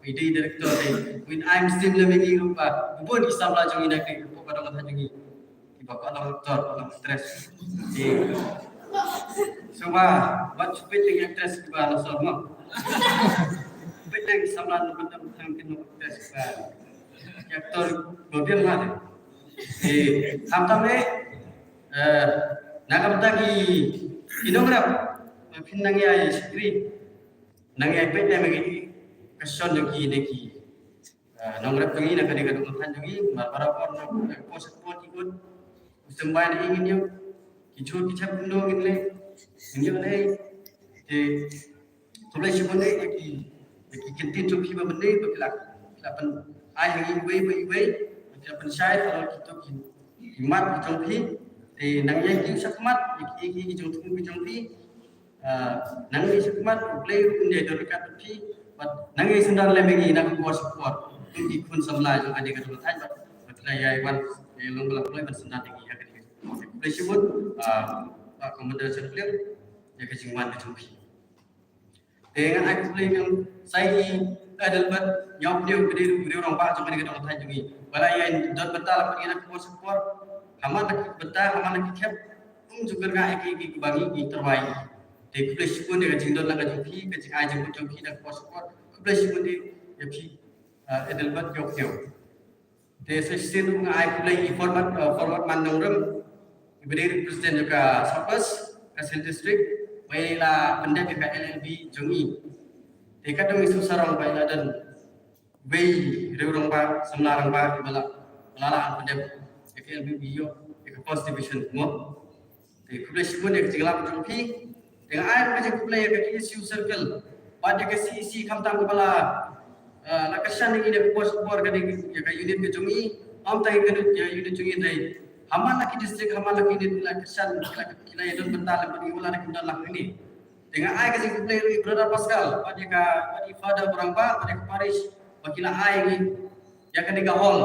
i dei director, te u in ai mynsiem lem ïa ngi ruh ba bun ki samla jong ngi na ka, ka dong ha jong ngi. Kiba kwah long actor, kwah long actress. Te sngewbha wat shu peit ïa ki actress kiba la sor mo. Peit ïa ki samla na bynta tang kin long actress kiba, ki actor ba biang ha. Te khamtam eh, eh, na ka bynta ki, ki nongrep ba phin nang ïai shakri, nang ïai peit lem ïa ki, ka shon jong ki ne ki, ah, nongrep jong ngi na kane ka dong ka thaiñ jong ngi, mar barabor na ka por sha ka por ki kut. U symbai na i ngin ïoh, ki jhur ki jhep kumno ngin leh, ngin ïoh leh. Te khublei shibun ïa ki, ïa ki kyntien jong phi ba mynne ba phi la, phi la pyn ai ha ngi iwei pa iwei, ba phi la pynshai halor kito ki, ki mat ki jong phi. Te nang ïa ki shakhmat, ïa ki, ïa ki, ki jong phi, ki jong phi. Ah, nang ïa shakhmat, U Blei un ïa don ryngkat bad phi, bad nang ïa synran lem ïa ngi na ka por sha ka por. Kum ki khun samla jong kane ka dong ka thaiñ bad, bad la ïa wan, ïa long ba la kloi ban synran ïa ngi ha kane ka por. Khublei shibun, ah, Bah Commander Sharpliang, ïa ka jingwan ka jong phi. Te ngan ai khublei biang sa ïa i Adelbert Ñiawphniang, ba dei u rangbah jong kane ka dong thaiñ jong ngi, ba la ïa don bynta la pynïaid na ka por sha ka por. Ha man la ki bynta, ha man la ki khep, um ju kyrngah ïa ki, ki, kiba ngi, ngi tyrwa ïa ki. Te khublei shibun ïa ka jingdon lang ka jong phi, ka jingai jingmut jong phi na ka por sha ka por. Khublei shibun ïa phi, ah, Adelbert Ñiawphniang. Te sa shisien ruh nga ai khublei ïa i Forward, eh, Forward Man Nongrem, iba dei representative ka South West, ka South District, ba i la pyndep ïa ka L L B jong i. Te ka dong i shu sarong ba i la don wei riew rangbah, samla rangbah, iba la, ba la lah pyndep ïa ka L L B, ïa ka First Division mo. Te khublei shibun ïa ka jinglap jong phi. Te nga ai ka jingkhublei ïa ka K S U Circle bad ïa ka C E C khamtam kaba la, eh, la kyrshan ïa ngi na ka por sha ka por, ka dei ïa ka unit ka jong ngi. Ym tang ïa ka unit, ïa unit jong ngi, hynrei ha man la ki district, ha man la ki unit la kyrshan, la ki la ïa don bynta lem bad ngi, wat la da kim don lang hangne. Te nga ai ka jingkhublei ruh ïa i Brother Pascal bad ïa ka, bad i Father Barang ba, bad ïa ka parish ba ki la ai ïa ngi ïa kane ka hall.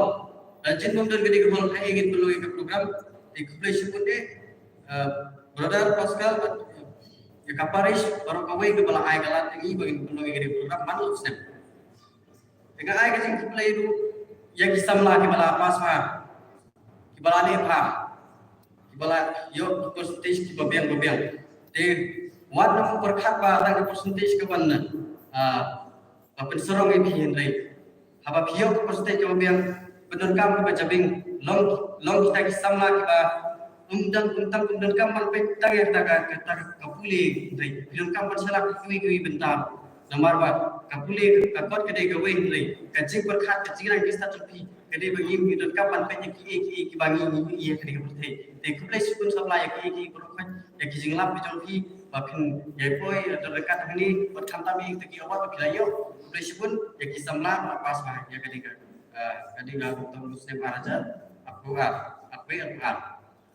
Lada jin bym don kane ka hall, haei ngin pynlong ïa ka program? Te khublei shibun eh, eh, Brother Pascal bad ïa ka parish baroh kawei kaba la ai ka lad ïa ngi ba ngin pynlong ïa kane ka program man la u snem. Te nga ai ka jingkhublei ruh ïa ki samla kiba la pass bha, kiba la leh bha, kiba la ïoh percentage kiba biang ba biang. Te wat nym pyrkhat ba tang ka percentage ka ban, ah, ba pynsarong ïa phi, hynrei haba phi ïoh ka percentage kaba biang, pyndonkam kaba jabieng, long, long kita ki samla kiba ym dang, ym tang, ym donkam ban peit tang ïa kata ka, kata ka pule, hynrei phi donkam ban sha la kiwei kiwei bynta. Namar ba ka pule ka kot ka dei kawei, hynrei ka jingpyrkhat, ka jingrang ka stad jong phi ka dei ba ngi, ngi donkam ban peit ïa kiei kiei kiba ngi, ngi ïohi ha kane ka pyrthei. Te khublei shibun samla ïa kiei kiei baroh, ïa ki jinglap ki jong phi ba phin ïa poi, ïa don ryngkat hangne, bad khamtam ïa kita ki award ba phi la ïoh. Khublei shibun ïa ki samla ba la pass bha ïa kane ka, eh, kane ka rukom u snem ar hajar arphew ar, arphew ar.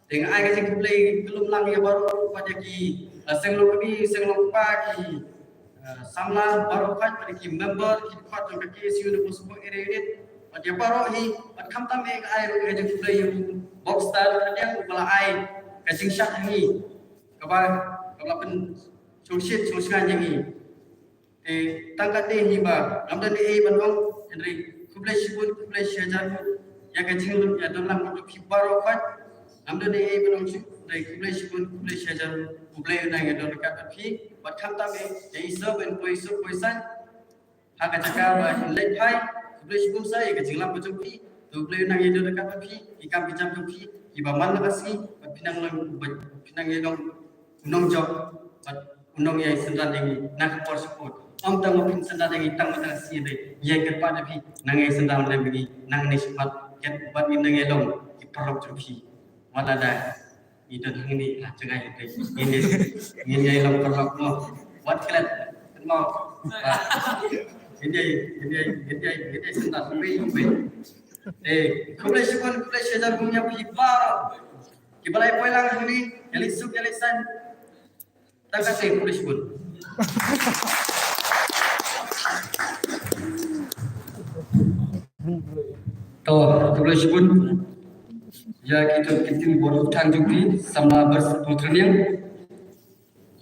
Te nga ai ka jingkhublei kyllum lang ïa baroh, bad ïa ki, eh, seng long kmie, seng long kpa, ki, eh, samla baroh, bad ïa ki member, ki dkhot jong ka K S U Nongpoh Sempawg Area Unit, bad ïa baroh hi, bad khamtam eh nga ai ruh ka jingkhublei ïa u Boxstar Khadiang uba la ai ka jingshad ha ngi, kaba, kaba la pynshongshit shongshngaiñ ïa ngi. Te tang katne hi ba ngam don ei ei ban ong, hynrei khublei shibun, khublei shihajar nguh ïa ka jinglong, ïa don lang ka jong phi baroh khoit. Ngam don ei ei ban ong shuh, hynrei khublei shibun, khublei shihajar nguh. U Blei un nang ïa don ryngkat bad phi bad khamtam eh ïa i sop, ban poi sop poi saiñ ha ka jaka ba phin leit phai. Khublei shibun sa ïa ka jinglap ka jong phi. To U Blei un nang ïa don ryngkat bad phi, ki kam ki jam jong phi kiba man la ka sngi, bad phin nang long, bad phin nang ïa long u nongjop bad u nongïai synran ïa ngi na ka por sha ka por. Ym tang ba phin synran ïa ngi tang mynta ka sngi, hynrei ngi ïai kyrpad ïa phi, nang ïai synran lem ïa ngi nangne shakhmat, kat bad ngin nang ïai long ki paralok jong phi. Wat lada ngi don hangne ha jngai, hynrei ngin ïai, ngin ïai long paralok mo. Wat klet mo. Ngin ïai, ngin ïai, ngin ïai, ngin ïai synran lem ïa ngi. Eh, khublei shibun, khublei shihajar nguh ïa phi baroh kiba la ïa poi lang hangne, ïa leit suk, ïa leit saiñ. Tang katne, khublei shibun. To, khublei shibun ïa kito ki tynjuh baroh tang jong phi, samla Barsapul Triniang.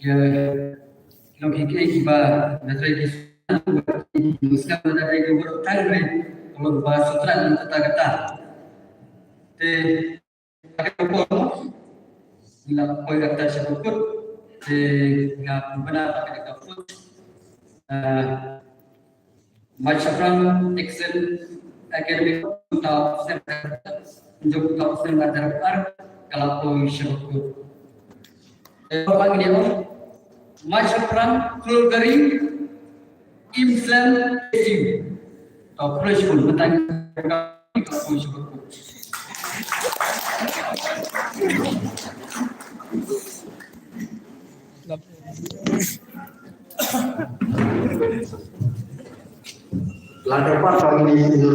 Ïa, long ki, ki, kiba na trei ki, muskam na trei ki baroh tang re, long ba sutran kata kata. Te Ila poi kata sha bakut, te nga pynbna ba ka dei ka food. Ah, Machaphrang Excel Academy, two thousand, jong two thousand, ka la poi sha bakut. Te ba ngi ong, Machaphrang Khulgari, Imsel, Sim. To, khublei shibun, mynta ka poi sha bakut. Lada pat ba ngi ïa